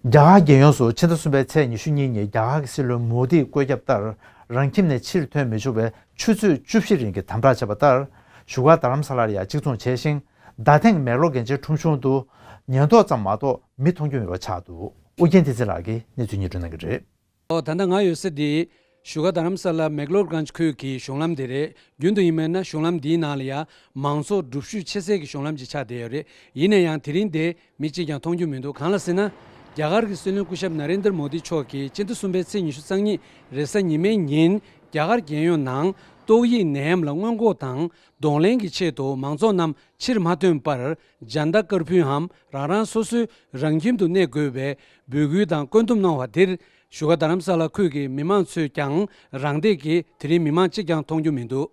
རྒྱ་གར་རྒྱལ་ཡོངས་སུ་ཕྱི་ཟླ་གསུམ་པའི་ཚེས་ཉི་ཤུ་གཉིས་ཉིན་རྒྱ་གར་གྱི་སྲིད་བློན་མོ་དིས་བཀོད་ཁྱབ་ལྟར། རང་ཁྱིམ་ནས་ཕྱིར་ཐོན་མི་ཆོག་པའི་ཆུ་ཚོད་བཅུ་བཞི་རིང་གི་དམ་དྲག་བྱས་པ་ལྟར། བཞུགས་སྒར་རྡ་རམ་ས་ལར་ཡང་གཅིག་མཚུངས་བྱས་ཤིང་། ཟླ་ཐེངས་མེག་ལོར་གྷན་ཇིའི་ཁྲོམ་གཞུང་དུ་ཉེན་རྟོག་ཙམ་མ་གཏོགས་མི་མཐོང་རྒྱུ་མེད་པ་ཆགས་འདུག་ཨུ་རྒྱན་བསྟན་འཛིན་ལགས་ཀྱིས་གནས་ཚུལ་སྙན་སྒྲོན་གནང་གི་རེད། ཨོ། ད་ལྟ་ང་ཡོད་ས་འདི་བཞུགས་སྒར་རྡ་རམ་ས་ལ་མེག་ལོར་གྷན་ཇི་ཁུལ་གྱི་གཞུང་ལམ་དེ་རེད། རྒྱུན་དུ་ཡིན་པ་ན་གཞུང་ལམ་འདིའི་ནང་ལ་ཡང་མང་ཚོགས་འགྲུལ་བཞུད་ཆེ་ཚད་ཀྱི་གཞུང་ལམ་ཅིག་ཆགས་བསྡད་ཡོད་རེད། ཡིན་ན་ཡང་དེ་རིང་འདིར་མི་གཅིག་ཀྱང་མཐོང་རྒྱུ་མི་འདུག་གང་ལ་ཟེར་ན། རྒྱ་གར་གྱི་སྲིད་བློན་སྐུ་ཞབས་ན་རེན་དར་མོ་དི་མཆོག་གིས་སྤྱི་ཟླ་གསུམ་པའི་ཚེས་ཉི་ཤུ་རྩ་གཉིས་རེས་གཟའ་ཉི་མའི་ཉིན་རྒྱ་གར་རྒྱལ་ཡོངས་ནང་ཏོག་དབྱིབས་ནད་ཡམས་ལ་སྔོན་འགོག་དང་གདོང་ལེན་གྱི་ཆེད་དུ་མང་ཚོགས་རྣམས་ཕྱིར་མ་ཐོན་པར་ཇན་ཏ་ཀར་ཕུའུའམ་རང་རང་སོ་སོའི་རང་ཁྱིམ་དུ་གནས་དགོས་པའི་འབོད་སྐུལ་དང་བཀོད་འདོམས་གནང་བ་འདིར། བཞུགས་སྒར་རྡ་རམ་ས་ལ་ཁུལ་གྱི་མི་མང་ཚོས་ཀྱང་རང་འདེད་ཀྱིས་དེ་རིང་མི་མང་གཅིག་ཀྱང་མཐོང་རྒྱུ་མི་འདུག་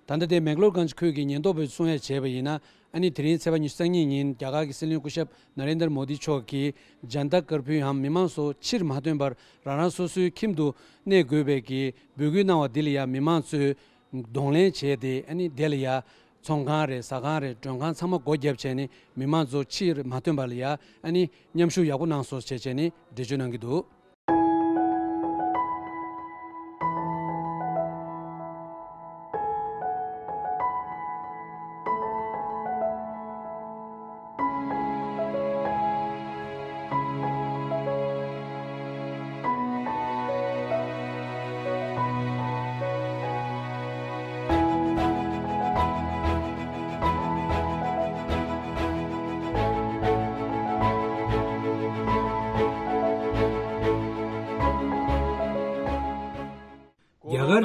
ད་ལྟ་དེ་མེག་ལོར་གྷན་ཇི་ཁུལ་གྱི་ཉེན་རྟོག་པས་གསུང་ཡ་བྱས་པ་ཡིན་ན། ཨ་ནི་དེ་རིང་ཚེས་པ་ཉི་ཤུ་རྩ་གཉིས་ཉིན་རྒྱ་གར་གྱི་སྲིད་བློན་སྐུ་ཞབས་ན་རེན་དར་མོ་དི་མཆོག་གིས་ཇན་ཏ་ཀར་ཕུའུའམ་མི་མང་ཚོ་ཕྱིར་མ་ཐོན་པར་རང་རང་སོ་སོའི་ཁྱིམ་དུ་གནས་དགོས་པའི་གི་འབོད་སྐུལ་གནང་བ་འདི་ལ་ཡང་མི་མང་ཚོས་གདོང་ལེན་བྱས་ཏེ། ཨ་ནི་དེ་ལ་ཡང་ཚོང་ཁང་རེད། ཟ་ཁང་རེད། མགྲོན་ཁང་ཚང་མ་སྒོ་བརྒྱབ་བྱས་ནས་མི་མང་ཚོ་ཕྱིར་མ་ཐོན་པ་ལ་ཡང་ཨ་ནི་མཉམ་ཞུགས་ཡག་པོ་གནང་སོང་ཞེས་བྱས་ནས་འགྲེལ་བརྗོད་གནང་གི་འདུག་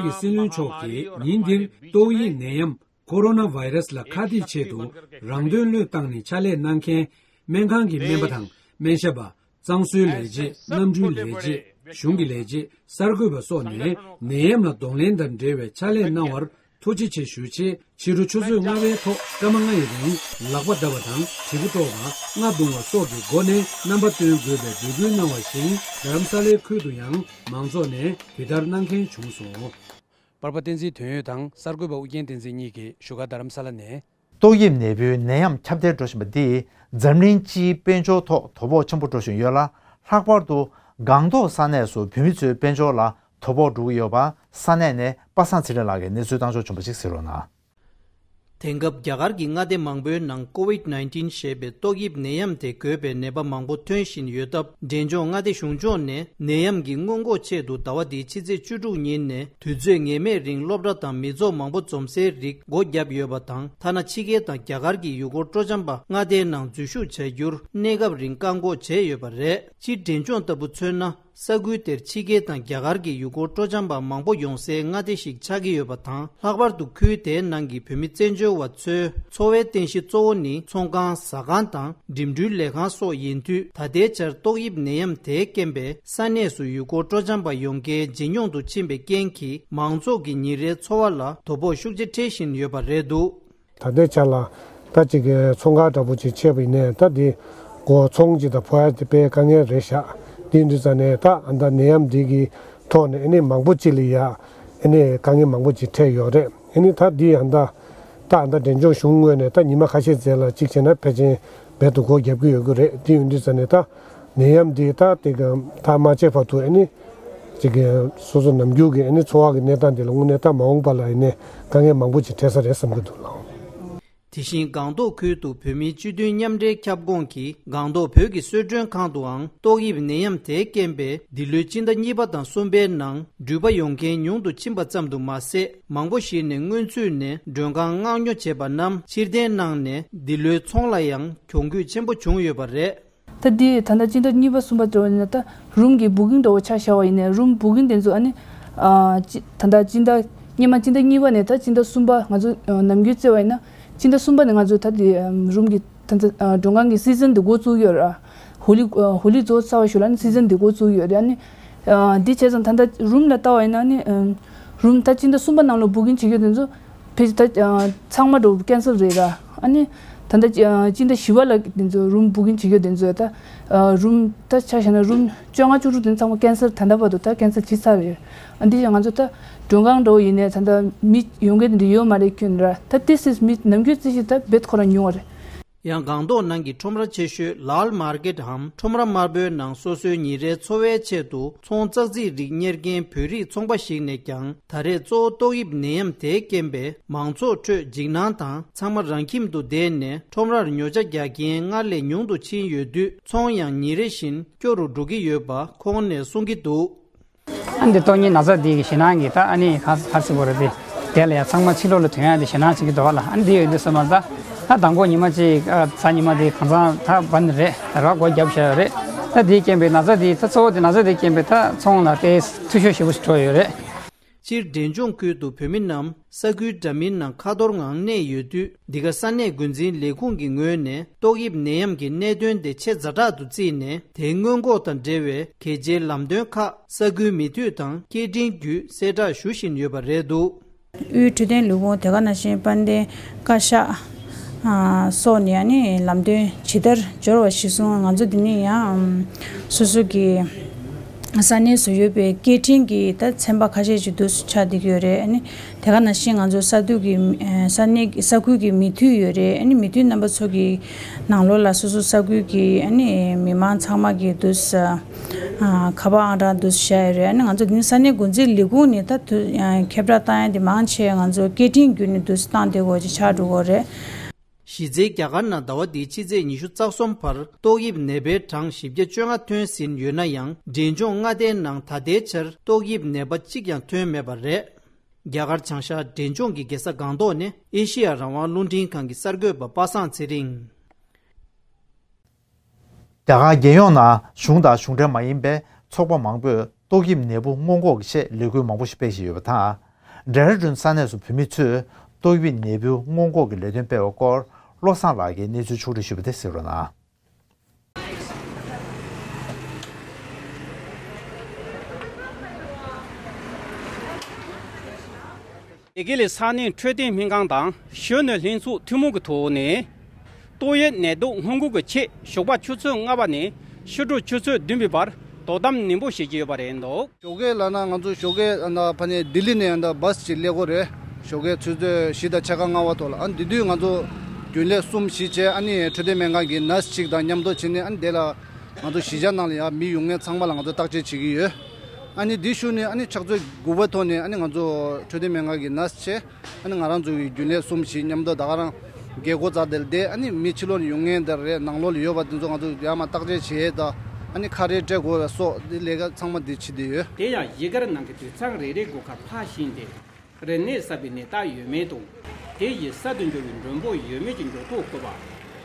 གི་སྲིད་བློན་མཆོག་གིས་ཉིན་འདིར་ཏོག་དབྱིབས་ནད་ཡམས་ཀོ་རོ་ན་བྷའི་རས་ལ་ཁ་གཏད་ཆེད་དུ་རང་དོན་བློས་བཏང་ནས་ཕྱག་ལས་གནང་མཁན་སྨན་ཁང་གི་སྨན་པ་དང་སྨན་ཞབས་པ། གཙང་བཟོའི་ལས་བྱེད། གནམ་གྲུའི་ལས་བྱེད། གཞུང་གི་ལས་བྱེད། གསར་འགོད་པ་སོགས་ནས་ནད་ཡམས་ལ་གདོང་ལེན་དང་འབྲེལ་བའི་ཕྱག་ལས་གནང་བར་ཐུགས་རྗེ་ཆེ་ཞུ་ཆེད། ཕྱི་དྲོ་ཆུ་ཚོད་ལྔ་པའི་ཐོག་སྐར་མ་ལྔ་ཡི་རིང་ལག་པ་བརྡབ་པ་དང་། དྲིལ་བུ་དཀྲོག་པ། རྔ་བརྡུང་བ་སོགས་ཀྱི་སྒོ་ནས་རྣམ་པ་སྟོན་དགོས་པའི་འབོད་སྐུལ་གནང་བ་བཞིན། རྡ་རམ་ས་ལའི་ཁུལ་དུ་ཡང་མང་ཚོགས་ནས་དེ་ལྟར་གནང་མཁན་བྱུང་སོང་། པར་པ་བསྟན་འཛིན་དོན་ཡོད་དང་གསར་འགོད་པ་ཨུ་རྒྱན་བསྟན་འཛིན་གཉིས་ཀྱིས་བཞུགས་སྒར་རྡ་རམ་ས་ལ་ནས། ཏོག་དབྱིབས་ནད་འབུའི་ནད་ཡམས་ཁྱབ་གདལ་འགྲོ་བཞིན་པ་འདིས་འཛམ་གླིང་སྤྱིའི་དཔལ་འབྱོར་ཐོག་དོ་ཕོག་ཆེན་པོ་འགྲོ་བཞིན་ཡོད་ལ། ལྷག་པར་དུ་སྒང་ཏོག་ས་གནས་སུ་བོད་མི་ཚོའི་དཔལ་འབྱོར་ལ་དོ་ཕོག་འགྲོ་གི་ཡོད་པ་ས་གནས་ནས་པ་སངས་ཚེ་རིང་ལགས་ཀྱིས་གནས་ཚུལ་བཏང་ཕྱོགས་བྱུང་པ་ཞིག་གཟིགས་རོགས་གནང་། དེང་སྐབས་རྒྱ་གར་གྱི་མངའ་སྡེ་མང་པོའི་ནང་ཀོ་ཝིད་ནའིན་ཊིན་ཞེས་པའི་ཏོག་དབྱིབས་ནད་ཡམས་དེ་འགོས་པའི་ནད་པ་མང་པོ་ཐོན་བཞིན་ཡོད་སྟབས། འབྲས་ལྗོངས་མངའ་སྡེ་གཞུང་ཕྱོགས་ནས་ནད་ཡམས་ཀྱི་སྔོན་འགོག་ཆེད་དུ་ཟླ་བ་འདིའི་ཕྱི་ཚེས་བཅུ་དྲུག་ཉིན་ནས་དུས་ཚོད་ངེས་མེད་རིང་སློབ་གྲྭ་དང་མི་ཚོགས་མང་པོ་འཛོམས་སའི་རིགས་སྒོ་བརྒྱབ་ཡོད་པ་དང་། ཐ་ན་ཕྱི་རྒྱལ་དང་རྒྱ་གར་གྱི་ཡུལ་སྐོར་སྤྲོ་འཆམ་པ་མངའ་སྡེའི་ནང་འཛུལ་ཞུགས་བྱ་རྒྱུར་གནས་སྐབས་རིང་བཀག་འགོག་བྱས་ཡོད་པ་རེད། སྤྱིར་འབྲས་ལྗོངས་ལྟ་བུ་མཚོན་ན། ས་ཁུལ་དེར་ཕྱི་རྒྱལ་དང་རྒྱ་གར་གྱི་ཡུལ་སྐོར་སྤྲོ་འཆམ་པ་མང་པོ་ཡོང་སའི་མངའ་སྡེ་ཞིག་ཆགས་ཀྱི་ཡོད་པ་དང་། ལྷག་པར་དུ་ཁུལ་དེའི་ནང་གི་བོད་མི་བཙན་བྱོལ་བ་ཚོའི་འཚོ་བའི་རྟེན་གཞི་གཙོ་བོ་ནི་ཚོང་ཁང་། ཟ་ཁང་དང་འགྲིམ་འགྲུལ་ལས་ཁང་སོགས་ཡིན་དུས། ད་ལྟའི་ཆར་ཏོག་དབྱིབས་ནད་ཡམས་དེའི་རྐྱེན་པས་ས་གནས་སུ་ཡུལ་སྐོར་སྤྲོ་འཆམ་པ་ཡོང་མཁན་ཇེ་ཉུང་དུ་ཕྱིན་པའི་རྐྱེན་གྱིས། མང་ཚོགས་ཀྱི་ཉིན་རེའི་འཚོ་བ་ལ་དོ་ཕོག་ཤུགས་ཆེ་འཕྲད་བཞིན་ཡོད་པ་རེད་འདུག། ད་ལྟའི་ཆ་ལ་ད་ཅིག་གི་ཚོང་ཁང་འདྲ་པོ་ཅིག་ཕྱེ་བ་ཡིན་ནའི། ད་འདི་སྒོ་ཚོང་ཅིག་དང་ཕོ་ཡ་དེ་དཔེ་དཀའ་ངལ་རེད་ཤག། འདི་འདི་ཙ་ནས་ད་ཨ་ད་ནད་ཡམས་འདི་གི་ཐོག་ནས་ཨ་ནི་མང་པོ་ཅིག་ལ་ཡ་ཨ་ནི་དཀའ་ངལ་མང་པོ་ཅིག་འཕྲད་ཡོད་རེད། ཨ་ནི་ད་འདི་ཨ་ད་ད་ཨ་ད་འབྲས་ལྗོངས་གཞུང་ངོས་ནས་ད་ཉི་མ་ཁ་ཤས་ཙམ་ལ་གཅིག་བྱས་ན་ཕལ་ཆེར་རྦད་དེ་སྒོ་རྒྱབ་ཀྱི་ཡོད་ཀྱི་རེད། འདི་ཡིན་དུས་ཙ་ནས་ད་ནད་ཡམས་འདི་ད་དེ་ག་ཐག་མ་ཆད་བར་དུ་ཨ་ནི་ཅིག་གི་སོ་སོ་ནམ་རྒྱུན་གྱི་ཨ་ནི་འཚོ་བ་གི་གནས་སྟངས་འདི་ལ་དངོས་གནས་ད་མ་འོངས་པ་ལ་ཡིན་ནའི་དཀའ་ངལ་མང་པོ་ཅིག་འཕྲད་ས་རེད་བསམ་གྱི་འདུག་ལགས། དེ་བཞིན་སྒང་ཏོག་ཁུལ་དུ་བོད་མིའི་སྤྱི་མཐུན་མཉམ་འབྲེལ་ཁྱབ་ཁོངས་ཀྱི་སྒང་ཏོག་བོད་ཀྱི་གསོལ་མགྲོན་ཁང་དུའང་ཏོག་དབྱིབས་ནད་ཡམས་དེའི་རྐྱེན་པས་འདི་ལོའི་སྤྱི་ཟླ་གཉིས་པ་དང་གསུམ་པའི་ནང་འགྲུལ་པ་ཡོང་མཁན་ཉུང་དུ་ཕྱིན་པ་ཙམ་དུ་མ་ཟད། མང་པོ་ཞིག་ནས་སྔོན་ཚུད་ནས་མགྲོན་ཁང་མངགས་ཉོ་བྱས་པ་རྣམས་ཕྱིར་འཐེན་གནང་ནས་འདི་ལོའི་ཚོང་ལ་ཡང་གྱོང་གུད་ཆེན་པོ་བྱུང་ཡོད་པ་རེད། ད་འདི་ད་ལྟ་སྤྱི་ཟླ་གཉིས་པ་གསུམ་པ་འགྲོ་བ་ཡིན་ན། ད་རུམ་གྱི་བུ་ཀིང་འདྲ་བོ་ཆ་བཞག་པ་ཡིན་ནའི། རུམ་བུ་ཀིང་དེ་ཚོ་ཨ་ནི་ཨ་ཅི་ད་ལྟ་སྤྱི་ཟླ་སྔོན་མ་སྤྱི་ཟླ་གཉིས་པ་ནས་ད་སྤྱི་ཟླ་གསུམ་པ། ང་ཚོ་ཨ་ནམ་རྒྱུན་བརྩི་བ་ཡིན་ན་སྤྱི་ཟླ་གསུམ་པ་ནས་ང་ཚོ་ད་འདི་ཨ་རུམ་གྱི་ད་ལྟ་ཨ་མགྲོན་ཁང་གི་སི་ཛན་དེ་འགོ་བཙུགས་ཡོད་ར། ཧོ་ལི་ཨ་ཧོ་ལི་རྫོགས་ཚར་བ་ཞོར་ལ་ཨ་ནི་སི་ཛན་དེ་འགོ་བཙུགས་ཡོད་རེད། ཨ་ནི་ཨ་འདི་བྱས་ཙང་ད་ལྟ་རུམ་ལ་ལྟ་བ་ཡིན་ན་ཨ་ནི་ཨ་རུམ་ད་སྤྱི་ཟླ་གསུམ་པ་ནང་ལོགས་བུ་ཀིང་བྱེད་རྒྱུ་དེ་ཚོ་ཕལ་ཆེར་ད་ཨ་ཚང་མ་འགྲོ་ཀན་སལ་རེད་ར། ཨ་ནི་ད་ལྟ་ཨ་སྤྱི་ཟླ་བཞི་པ་ལ་དེ་ཚོ་རུམ་བུ་ཀིང་བྱེད་རྒྱུ་དེ་ཚོ་ད་ཨ་རུམ་ད་ཆ་བཞག་ན་རུམ་བཅོ་ལྔ་བཅུ་དྲུག་དེ་ཚང་མ་ཀན་སལ། ད་ལྟ་བར་དུ་ད་ཀན་སལ་བྱས་ཚར་རེད། ཨ་འདི་ཡང་ང་ཚོ་ད་མགྲོན་ཁང་འགྲོ་ཡིན་ནའི་ད་ལྟ་མི་ཡོང་མཁན་དེ་འདྲ་ཡོད་མ་རེད་ཁྱོན་ར། ད་ཏི་སིས་མི་ནམ་རྒྱུན་རྩིས་གཞི་ད་རྦད་ཁོ་རང་ཉུང་བ་རེད། ཡང་སྒང་ཏོག་ནང་གི་ཁྲོམ་ར་ཆེ་ཤོས་ལཱལ་མར་ཀེད་འམ་ཁྲོམ་ར་དམར་པོའི་ནང་སོ་སོའི་ཉིན་རེའི་འཚོ་བའི་ཆེད་དུ་ཚོང་ཙག་ཙིག་རིགས་གཉེར་མཁན་བོད་རིགས་ཚོང་པ་ཞིག་ནས་ཀྱང་། ད་རེས་གཙོ་བོ་ཏོག་དབྱིབས་ནད་ཡམས་དེའི་རྐྱེན་པས་མང་ཚོགས་ཁྲོད་འཇིགས་སྣང་དང་། ཚང་མ་རང་ཁྱིམ་དུ་བསྡད་ནས་ཁྲོམ་རར་ཉོ་ཆ་རྒྱག་མཁན་སྔར་ལས་ཉུང་དུ་ཕྱིན་ཡོད་དུས། ཚོང་ཡང་ཉིན་རེ་བཞིན་སྐྱོ་རུ་འགྲོ་གི་ཡོད་པ་ཁོང་ནས་གསུང་གི་འདུག། ཨ་འདི་ཏོག་དབྱིབས་ན་ཚ་འདི་གི་ཞེད་སྣང་གིས་ད་ཨ་ནི་ག་ག་རེ་ཟེར་དགོས་རེད། དེ་དེ་ལ་ཡང་ཚང་མ་ཕྱི་ལོགས་ལ་ཐོན་ཡག་དེ་ཞེད་སྣང་བྱེད་ཀྱི་འདུག་བ་ལ། ཨ་འདི་ཡོད་དུས་ཙམ་པ་ད་ད་མདང་དགོང་ཉི་མ་གཅིག་ཨ་གཟའ་ཉི་མ་དེ་གང་ཚང་ད་བ་ནི་རེད། ད་ར་སྒོ་བརྒྱབ་བཞག་ཡོད་རེད། ད་དེའི་རྐྱེན་པས་ན་ཚ་དེ་ད་གཙོ་བོ་དེ་ན་ཚ་དེའི་རྐྱེན་པས་ད་ཚོང་ལ་དཔེ་འཐུས་ཤོར་ཞེ་པོ་ཞིག་འགྲོ་ཡོད་རེད། སྤྱིར་འབྲས་ལྗོངས་ཁུལ་དུ་བོད་མི་རྣམས་ས་ཁུལ་འདྲ་མིན་ནང་ཁ་ཐོར་ངང་གནས་ཡོད་དུས། འདི་ག་ས་གནས་འགོ་འཛིན་ལས་ཁུངས་ཀྱི་ངོས་ནས་ཏོག་དབྱིབས་ནད་ཡམས་ཀྱི་གནད་དོན་དེ་ཆེས་ཛ་དྲག་ཏུ་བརྩིས་ནས། དེའི་སྔོན་འགོག་དང་འབྲེལ་བའི་གལ་ཆེའི་ལམ་སྟོན་ཁག་ས་ཁུལ་མི་འཐུས་དང་སྐད་འཕྲིན་བརྒྱུད་གསལ་བསྒྲགས་ཞུ་བཞིན་ཡོད་པ་རེད་འདུག། དབུས་འཕྲོད་བསྟེན་ལས་ཁུངས། དེ་ག་ནང་བཞིན་དཔལ་ལྡན་བཀའ་ཤག་ཨ་སོགས་ནས་ཨ་ནི་ལམ་སྟོན་ཇི་ལྟར་འབྱོར་བ་གཞིར་བཟུང་། ང་ཚོ་འདི་ནས་ཡང་སོ་སོ་གི་ས་གནས་སུ་ཡོད་པའི་སྐད་འཕྲིན་གྱི་ད་ཚན་པ་ཁ་ཤས་ཅིག་འདུག་སེ་ཆགས་བསྡད་ཀྱི་ཡོད་རེད། ཨ་ནི་དེ་ག་ནང་བཞིན་ང་ཚོ་ས་འཐུས་ཀྱི་ཨ་ས་གནས་ས་ཁུལ་གྱི་མི་འཐུས་ཡོད་རེད། ཨ་ནི་མི་འཐུས་རྣམ་པ་ཚོ་གི་ནང་ལོགས་ལ་སོ་སོ་ས་ཁུལ་གྱི་ཨ་ནི་མི་མང་ཚང་མ་གི་འདུག་སེ་ཨ་ཁ་པར་ཨང་གྲངས་འདུག་སེ་བཞག་ཡོད་རེད། ཨ་ནི་ང་ཚོ་འདི་ནི་ས་གནས་འགོ་འཛིན་ལས་ཁུངས་ནས་ད་དུ་ཨ་ཁྱབ་བསྒྲགས་བཏང་ཡ་དེ་མང་ཆེ་ང་ཚོ་སྐད་འཕྲིན་བརྒྱུད་ནས་འདུག་སེ་བཏང་བསྡད་དགོས་ཅིག་ཆགས་འགྲོ་གི་རེད། གཞི་རྩའི་རྒྱ་གར་ནང་ཟླ་བ་འདིའི་ཕྱི་ཚེས་ཉི་ཤུ་རྩ་གསུམ་བར་ཏོག་དབྱིབས་ནད་པའི་གྲངས་བཞི་བརྒྱ་བཅོ་ལྔ་ཐོན་ཟིན་ཡོད་ན་ཡང་། འབྲས་ལྗོངས་མངའ་སྡེའི་ནང་ད་ལྟའི་ཆར་ཏོག་དབྱིབས་ནད་པ་གཅིག་ཀྱང་ཐོན་མེད་པ་རེད། རྒྱ་གར་བྱང་ཤར་འབྲས་ལྗོངས་ཀྱི་རྒྱལ་ས་སྒང་ཏོག་ནས་ཨེ་ཤེ་ཡ་རང་དབང་རླུང་འཕྲིན་ཁང་གི་གསར་འགོད་པ་པ་སངས་ཚེ་རིང་། རྒྱ་གར་རྒྱལ་ཡོངས་ནང་གཞུང་དང་གཞུང་འབྲེལ་མ་ཡིན་པའི་ཚོགས་པ་མང་པོས་ཏོག་དབྱིབས་ནད་འབུ་སྔོན་འགོག་གི་ཆེད་ལས་འགུལ་མང་པོ་ཞིག་སྤེལ་བཞིན་ཡོད་པ་དང་ ཌེ་ར་ཌུན་ས་གནས་སུ་བོད་མི་ཚོས་ཏོག་དབྱིབས་ནད་འབུའི་སྔོན་འགོག་གི་ལས་དོན་སྤེལ་བའི་སྐོར་བློ་བཟང་ལགས་ཀྱིས་གནས་ཚུལ་ཕྱོགས་བསྒྲིགས་ཞུས་པ་དེ་གཟིགས་རོགས་གནང་། ལི་ཀི་ལི་ས་གནས་འཕྲོད་བསྟེན་སྨན་ཁང་དང་གཞོན་ནུ་ལྷན་ཚོགས་ཐུན་མོང་གི་ཐོག་ནས། ཏོག་དབྱིབས་ནད་དུག་སྔོན་འགོག་གི་ཆེད་ཞོགས་པ་ཆུ་ཚོད་ལྔ་པ་ནས་ཕྱི་དྲོ་ཆུ་ཚོད་བདུན་པའི་བར་དོ་དམ་ནན་པོ་བྱེད་ཀྱི་ཡོད་པ་རེད་འདུག། ཞོགས་ཀས་ལབ་ན་ང་ཚོ་ཞོགས་ཀས་ཨ་ནི་ཕ་ནས་ལྡི་ལི་ནས་ཨ་ནི་བཱས་ཅིག་སླེབས་ཀྱི་ཡོད་རེད། ཞོགས་ཀས་ཆུ་ཚོད་བཞི་དང་ཕྱེད་ཀ་ལྔ་པ་ཐོག་ལ། ཨ་ནི་དེ་དུས་ང་ཚོ་རྒྱུན་ལས་གསུམ་བཞི་བྱས། ཨ་ནི་འཕྲོད་བསྟེན་སྨན་ཁང་གི་ནར་སི་གཅིག་དང་མཉམ་དུ་བྱས་ནས། ཨ་ནི་དེ་ལ་ང་ཚོ་གཞིས་ཆགས་ནང་ལ་ཡང་མི་ཡོང་མཁན་ཚང་མ་ལ་ང་ཚོ་བརྟག་དཔྱད་བྱེད་ཀྱི་ཡོད། ཨ་ནི་དེ་ཞུ་ནས་ཨ་ནི་ཕྱག་ཚོད་དགུ་པ་ཐོག་ནས་ཨ་ནི་ང་ཚོ་འཕྲོད་བསྟེན་སྨན་ཁང་གི་ནར་སི་བྱས། ཨ་ནི་ང་རང་ཚོ་གི་རྒྱུན་ལས་གསུམ་བཞི་མཉམ་དུ་ད་ག་རང་རྒས་འཁོགས་ཙག་དེ་ལ་བསྡད། ཨ་ནི་མི་ཕྱི་ལོགས་ནས་ཡོང་མཁན་དེ་རེད། ནང་ལོགས་ལ་ཡོད་པ་དེ་ཚོ་ང་ཚོ་ཡར་མར་བརྟག་དཔྱད་བྱེད་ཡས་དང་། ཨ་ནི་ཁ་རས་སྤྲད་དགོས་པ་སོགས་དེ་ལས་ཀ་ཚང་མ་དེ་བྱེད་བསྡད་ཡོད། དེ་ཡང་གཞིས་སྒར་ནང་གི་དུད་ཚང་རེ་རེའི་སྒོ་ཁར་ཕར་ཕྱིན་ཏེ། རིམས་ནད་གསར་པའི་ནད་རྟགས་ཡོད་མེད་དང་། དེ་ཡིས་གསར་དུ་འབྱོར་བའི་མགྲོན་པོ་ཡོད་མེད་ཀྱི་མགྱོགས་ཐོ་བཀོད་པ།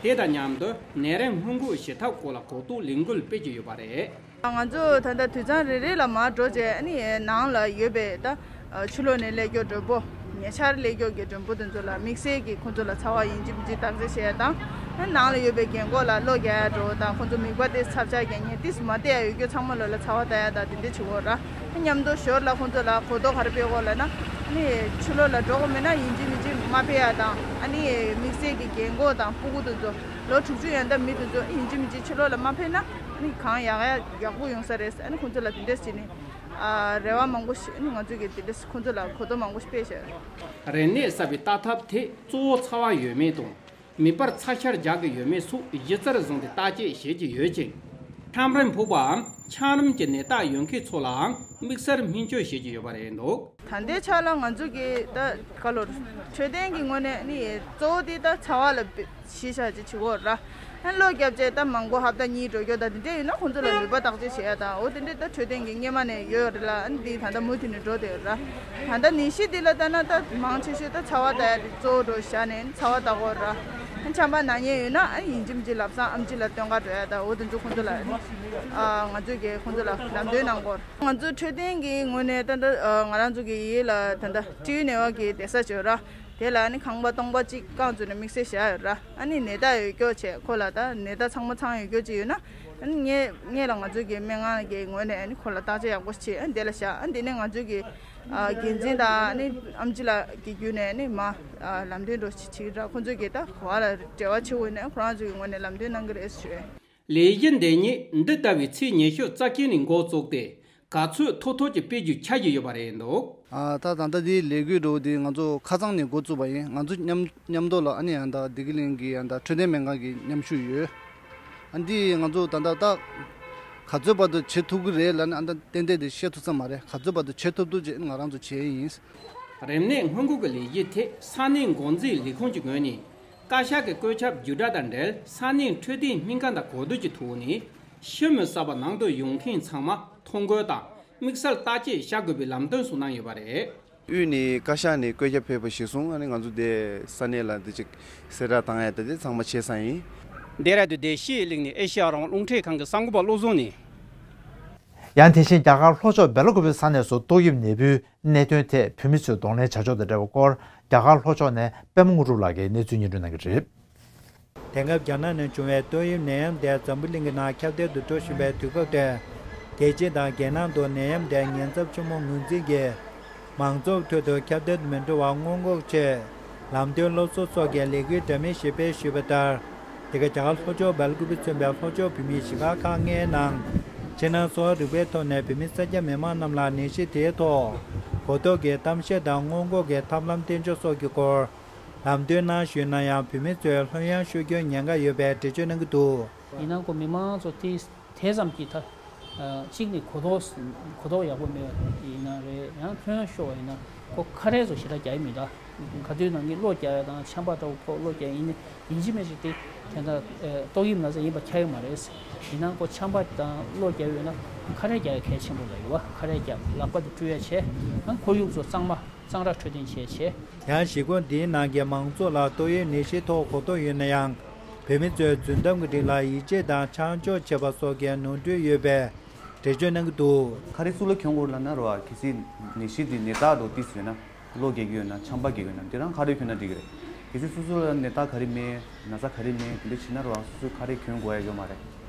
དེ་དང་མཉམ་དུ་ནད་རིམས་སྔོན་འགོག་བྱེད་ཐབས་སྐོར་ལ་གོ་རྟོགས་ལས་འགུལ་སྤེལ་གྱི་ཡོད་པ་རེད། ང་ཚོ་ད་ལྟ་དུད་ཚང་རེ་རེ་ལ་མར་འགྲོ་བྱས། ཨ་ནི་ནང་ལ་ཡོད་པའི་ད་ཕྱི་ལོགས་ནས་སླེབས་མཁན་མགྲོན་པོ། ཉེ་ཆར་སླེབས་མཁན་གྱི་མགྲོན་པོ་དེ་ཚོ་ལ་དམིགས་བསལ་གྱིས་ཁོང་ཚོ་ལ་ཚ་བ་ཡིན་གཅིག་མིན་གཅིག་བརྟག་དཔྱད་བྱེད་ཡ་དང་། ཨ་ནང་ལ་ཡོད་པའི་རྒན་འཁོགས་ལ་གློ་རྒྱག་ཡ་འགྲོ་དང་། ཁོང་ཚོ་མིད་པ་དེ་ཚབས་ཆེ་རྒྱག་མཁན་ཏོག་ཙམ་མ་བསྡད་ཡ་ཡོད་མཁན་ཚང་མ་ལོ་ལ་ཚ་བ་ལྟ་ཡ་དང་དེ་འདྲ་བྱེད་ཀྱི་ཡོད་ར། མཉམ་དུ་ཞོར་ལ་ཁོང་ཚོ་ལ་གོ་རྟོགས་ག་རེ་སྤེལ་དགོས་ལབ་ན། ཨ་ནི་ཕྱི་ལོགས་ལ་འགྲོ་དགོས་མེད་ན་ཡིན་གཅིག་མིན་གཅིག་མ་ཕེབས་ཡ་དང་། ཨ་ནི་དམིགས་བསལ་གྱི་རྒན་འཁོགས་དང་སྤུ་གུ་དེ་ཚོ་ལོ་དྲུག་ཅུ་ཡན་ལྟ་མི་དེ་ཚོ་ཡིན་གཅིག་མིན་གཅིག་ཕྱི་ལོགས་ལ་མ་ཕེབས་ན། ཨ་ནི་གང་ཡག་ཡག་ཡག་པོ་ཡོང་ས་རེད། ཨ་ནི་ཁོང་ཚོ་ལ་དེ་འདྲས་བྱས་ནས། ཨ། རེ་བ་མང་པོ་ཞིག། ཨ་ནི་ང་ཚོས་ཀྱི་དེ་འདྲས་ཁོང་ཚོ་ལ་གོ་རྟོགས་མང་པོ་ཞིག་སྤེལ་བྱས། རིམས་ནད་གསར་པའི་ལྟ་ཐབས་དེ་གཙོ་བོ་ཚ་བ་ཡོད་མེད་དང་། མིད་པར་ཚ་ཤར་རྒྱག་གི་ཡོད་མེད་སོགས་གཞི་རྩར་བཟུང་སྟེ་བརྟག་དཔྱད་བྱེད་ཀྱི་ཡོད་ཅིང་། ཆམ་རིམས་ཕོག་པའམ་ཆམ་རིམས་ཀྱི་ནད་རྟགས་ཡོད་མཁན་ཚོ་ལའང་དམིགས་བསལ་སྨན་བཅོས་བྱེད་ཀྱི་ཡོད་པ་རེད་འདུག། ད་ལྟའི་ཆ་ལ་ང་ཚོ་གི་ད་ག་ལོར་འཕྲོད་བསྟེན་གྱི་ངོས་ནས་ནི་གཙོ་བོ་དེ་ད་ཚ་བ་ལ་གཞི་བཞག་ཅིག་བྱེད་ཀྱི་ཡོད་ར། ཨ། གློ་བརྒྱབ་བྱས་ད་མང་པོ་ཧབ་ཏ་གཉིས་འགྲོ་རྒྱུ་ད་དེ་འདྲས་ཡོད་ན་ཁོང་ཚོ་ལ་ནུས་པ་བརྟག་དཔྱད་བྱེད་ཡ་དང་། འོ་དེ་འདྲས་ད་འཕྲོད་བསྟེན་གྱི་སྔོན་མ་ནས་ཡོད་རེད་ལ། ཨ་ནི་འདི་ད་ལྟ་མུ་མཐུད་ནས་འགྲོ་བསྡད་ཡོད་ར། ད་ལྟ་ནད་གཞི་འདི་ལ་ལྟ་ན་ད་མང་ཆེ་ཤོས་ད་ཚ་བ་ལྟ་ཡ་དེ་གཙོ་བོ་འགྲོ་བཞག་ནས་ཚ་བ་ལྟ་དགོས་ར། ཨ། ཆམ་པ་ན་མཁན་ཡོད་ན། ཨ། ཡིན་གཅིག་མིན་གཅིག་ལམ་སང་ཨེམ་ཆི་ལ་སྟོན་ག་འགྲོ་ཡ་དང་། འོ་དེ་ཚོ་ཁོང་ཚོ་ལ། ཨ། ང་ཚོས་ཀྱིས་ཁོང་ཚོ་ལ་ལམ་སྟོན་གནང་དགོས། ང་ཚོ་འཕྲོད་བསྟེན་གྱི་ངོས་ནས་ད་ལྟ། ཨ། ང་རང་ཚོ་གི་ཡིད་ལ་ད་ལྟ་སྤྲེའུ་ནད་པ་གི་བསྡད་ས་ཅིག་ཡོད་ར། དེ་ལ་ནི་ཁང་པ་སྟོང་པ་གཅིག་རྐང་བཙུགས་ནས་དམིགས་བསལ་བཞག་ཡོད་ར། ཨ་ནི་ནད་རྟགས་ཡོད་རྒྱུ་བྱས། ཁོ་ལ་ད་ནད་རྟགས་ཚང་མ་ཚང་ཡོད་རྒྱུ་ཅིག་ཡོད་ན། ཨ་ནི་ངས་ངས་ལ་ང་ཚོའི་གི་སྨན་ཁང་གི་ངོས་ནས་ཨ་ནི་ཁོ་ལ་བརྟག་དཔྱད་ཡག་པོ་བྱས། ཨ་ནི་དེ་ལ་བཞག་ཨ་ནི་དེ་ནས་ང་ཚོའི་གི། ཨ། འགན་འཛིན་དང་ཨ་ནི་ཨེམ་ཆི་ལགས་ཀྱི་བརྒྱུད་ནས་ཨ་ནི་མ། ཨ། ལམ་སྟོན་འགྲོ་བྱེད་བྱེད་ར། ཁོང་ཚོས་གི་ད་ག་བ་ལ་འབྲེལ་བ་བྱེད་དགོས་ན་ཁོ་རང་ཚོའི་གི་ངོས་ནས་ལམ་སྟོན་གནང་གི་རེད་ཞུ། ལས་གཞི་འདི་ཉིད་འདི་ལྟ་བུའི་ཚེས་ཉི་ཤུ་རྩ་གཅིག་ནས་འགོ་བཙུགས་ཏེ། ག་ཚོད་ཐུབ་ཐུབ་ཀྱིས་སྤེལ་རྒྱུའི་འཆར་གཞི་ཡོད་པ་རེད་འདུག། ཨ། ད་ད་ལྟ་འདི་ལས་འགུལ་འདྲ་བོ་འདི་ང་ཚོ་ཁ་སང་ནས་འགོ་བཙུགས་པ་ཡིན། ང་ཚོ་མཉམ་མཉམ་དུ་ལ་ཨ་ནི་ཡང་ད་བདེ་སྐྱིད་གླིང་གི་ཡང་ད་འཕྲོད་བསྟེན་སྨན་ཁང་གི་མཉམ་ཞུགས་ཡོད། ཨ། འདི་ང་ཚོ་ད་ད་ད་ག་ཚོད་བར་དུ་བྱེད་ཐུབ་ཀྱི་རེད་ལབ་ནས་ཨ་ད་ཏན་ཏན་དེ་བཤད་ཐུབ་ས་མ་རེད། ག་ཚོད་བར་དུ་བྱེད་ཐུབ་ཐུབ་ཅིག་ང་རང་ཚོ་བྱས་ཡིན། རིམས་ནད་སྔོན་འགོག་གི་ལས་གཞི་དེ་ས་གནས་འགོ་འཛིན་ལས་ཁུངས་ཀྱི་ངོས་ནས། བཀའ་ཤག་གི་བཀོད་ཁྱབ་བརྒྱུད་བསྒྲགས་དང་འབྲེལ། ས་གནས་འཕྲོད་བསྟེན་སྨན་ཁང་དང་གོ་བསྡུར་གྱི་ཐོག་ནས། ཤི་མི་གསར་པ་ནང་དུ་ཡོང་མཁན་ཚང་མ་ཐོ་འགོད་དང་དམིགས་བསལ་བརྟག་དཔྱད་བྱ་དགོས་པའི་ལམ་སྟོན་སོགས་གནང་ཡོད་པ་རེད། དབུས་ནས་བཀའ་ཤག་ནས་བཀོད་ཁྱབ་ཕེབས་པ་གཞིར་བཟུང་། ཨ་ནི་ང་ཚོ་དེ་ས་གནས་ལ་འདི་ཅིག་གསལ་བསྒྲགས་བཏང་ཡ་དེ་དེ་ཚང་མ་བྱས་ཚར་ཡིན། འདི་ར་དུ་བདེ་སྐྱིད་གླིང་ནས་ཨེ་ཤེ་ཡ་རང་དབང་རླུང་འཕྲིན་ཁང་གི་གསར་འགོད་པ་བློ་བཟང་ནས། ཡང་དེ་བཞིན་རྒྱ་གར་ལྷོ་ཕྱོགས་སྦེ་ལ་ཀུ་པེ་ས་གནས་སུ་ཏོག་དབྱིབས་ནད་འབུའི་གནད་དོན་ཐད་བོད་མི་ཚོས་གདོང་ལེན་བྱ་ཕྱོགས་དང་འབྲེལ་བའི་སྐོར། རྒྱ་གར་ལྷོ་ཕྱོགས་ནས་པད་མ་དངོས་གྲུབ་ལགས་ཀྱིས་གནས་ཚུལ་སྙན་སྒྲོན་གནང་གི་རེད། དེང་སྐབས་རྒྱ་ནག་ནས་བྱུང་བའི་ཏོག་དབྱིབས་ནད་ཡམས་དེ་འཛམ་བུ་གླིང་གི་ནང་ཁྱབ་གདལ་དུ་འགྲོ་བཞིན་པའི་དུས་སྐབས་དེར། རྒྱལ་སྤྱི་དང་རྒྱལ་ནང་དུ་ནད་ཡམས་དེ་ཉེན་ཚབས་ཆེན་པོ་ངོས་འཛིན་གྱིས། མང་ཚོགས་ཁྲོད་དུ་ཁྱབ་གདལ་དུ་མི་འགྲོ་བར་སྔོན་འགོག་ཆེད། ལམ་སྟོན་སློབ་གསོ་སོགས་ཀྱི་ལས་འགུལ་འདྲ་མིན་ཞིག་སྤེལ་ཞུས་པ་ལྟར། འདི་ག་རྒྱ་གར་ལྷོ་ཕྱོགས་སྦེ་ལ་ཀུ་པེ་མཚོན་པའི་ལྷོ་ཕྱོགས་བོད་མིའི་གཞིས་སྒར་ཁག་ལྔའི་ནང་། ཕྱི་ནང་གསོ་བ་རིག་པའི་ཐོག་ནས་བོད་མི་སེར་སྐྱ་མི་མང་རྣམས་ལ་ནད་གཞི་དེའི་ཐོག་གོ་རྟོགས་ཀྱི་གཏམ་བཤད་དང་སྔོན་འགོག་གི་ཐབས་ལམ་གཏན་འཇགས་སོགས་ཀྱི་སྐོར། ལམ་སྟོན་གནང་ཞུས་ན་ཡང་། བོད་མི་ཚོས་ལྷོད་ཡངས་ཤོད་རྒྱུའི་ཉེན་ཁ་ཡོད་པའི་འགྲེལ་བརྗོད་གནང་གི་འདུག། ཡིན་ནའང་ཁོ་མི་མང་ཚོ་དེ་དེ་ཙམ་གྱིས་ད་གཅིག་ནས་གོ་རྟོགས་གོ་རྟོགས་ཡག་པོ་མེད་པ་ཡིན་ན་རེད། ཡང་ལྷོད་ཡངས་ཤོར་བ་ཡིན་ན་ཁོ་ཁ་རས་ཚོ་ཞེ་དྲག་རྒྱག་གི་མི་འདུག། ག་དུས་ནང་གི་གློ་རྒྱག་ཡ་དང་ཆམ་པ་འདྲ་བོ་ཕོག་གློ་རྒྱག་ཡིན་ན་ཡིན་གཅིག་མིན་གཅིག་དེ་དེ་འདྲ་ཏོག་དབྱིབས་ན་ཚ་ཡིན་པ་ཁྱབ་ཡོད་མ་རེད། ཡིན་ནའང་ཁོ་ཆམ་པ་དང་གློ་རྒྱག་ཡོད་ན་ཁ་རས་རྒྱག་ཡ་གལ་ཆེན་པོ་འདྲ་ཡོད་པ། ཁ་རས་རྒྱག་ལག་པ་དེ་བཀྲུ་ཡ་བྱས། ཡང་ཁོར་ཡུག་ཚོ་གཙང་མ། གཙང་སྦྲ་འཕྲོད་བསྟེན་བྱས་བྱས། ཡང་གཞིས་ཁོངས་འདིའི་ནང་གི་མང་ཚོགས་ལ་ཏོག་དབྱིབས་ནད་གཞིའི་ཐོག་གོ་རྟོགས་ཡོད་ན་ཡང་། བོད་མི་ཚོས་རྫུན་གཏམ་གྱི་རིགས་ལ་ཡིད་ཆེས་དང་ཆ་འཇོག་བྱེད་པ་སོགས་ཀྱི་ནོར་འཁྲུལ་ཡོད་པའི་འགྲེལ་བརྗོད་གནང་གི་འདུག། ཁ་རས་སུ་ལ་གྱོན་དགོས་ལབ་ན་རོ། གལ་སྲིད་ནད་གཞི་འདི་ནད་རྟགས་འདྲ་ཏོག་ཙམ་ཡོད་ན། གློ་རྒྱག་གི་ཡོད་ན་ཆམ་པ་རྒྱག་གི་ཡོད་ན་དེ་རང་ཁ་རས་གྱོན་ན་འགྲིག་གི་རེད། གལ་སྲིད་སོ་སོ་ལ་ནད་རྟགས་ག་རེ་མེད་ན་ཚ་ག་རེ་མེད་དེ་འདྲ་བྱས་ན་རང་སོ་སོས་ཁ་རས་གྱོན་དགོས་ཡ་ཡོད་མ་རེད།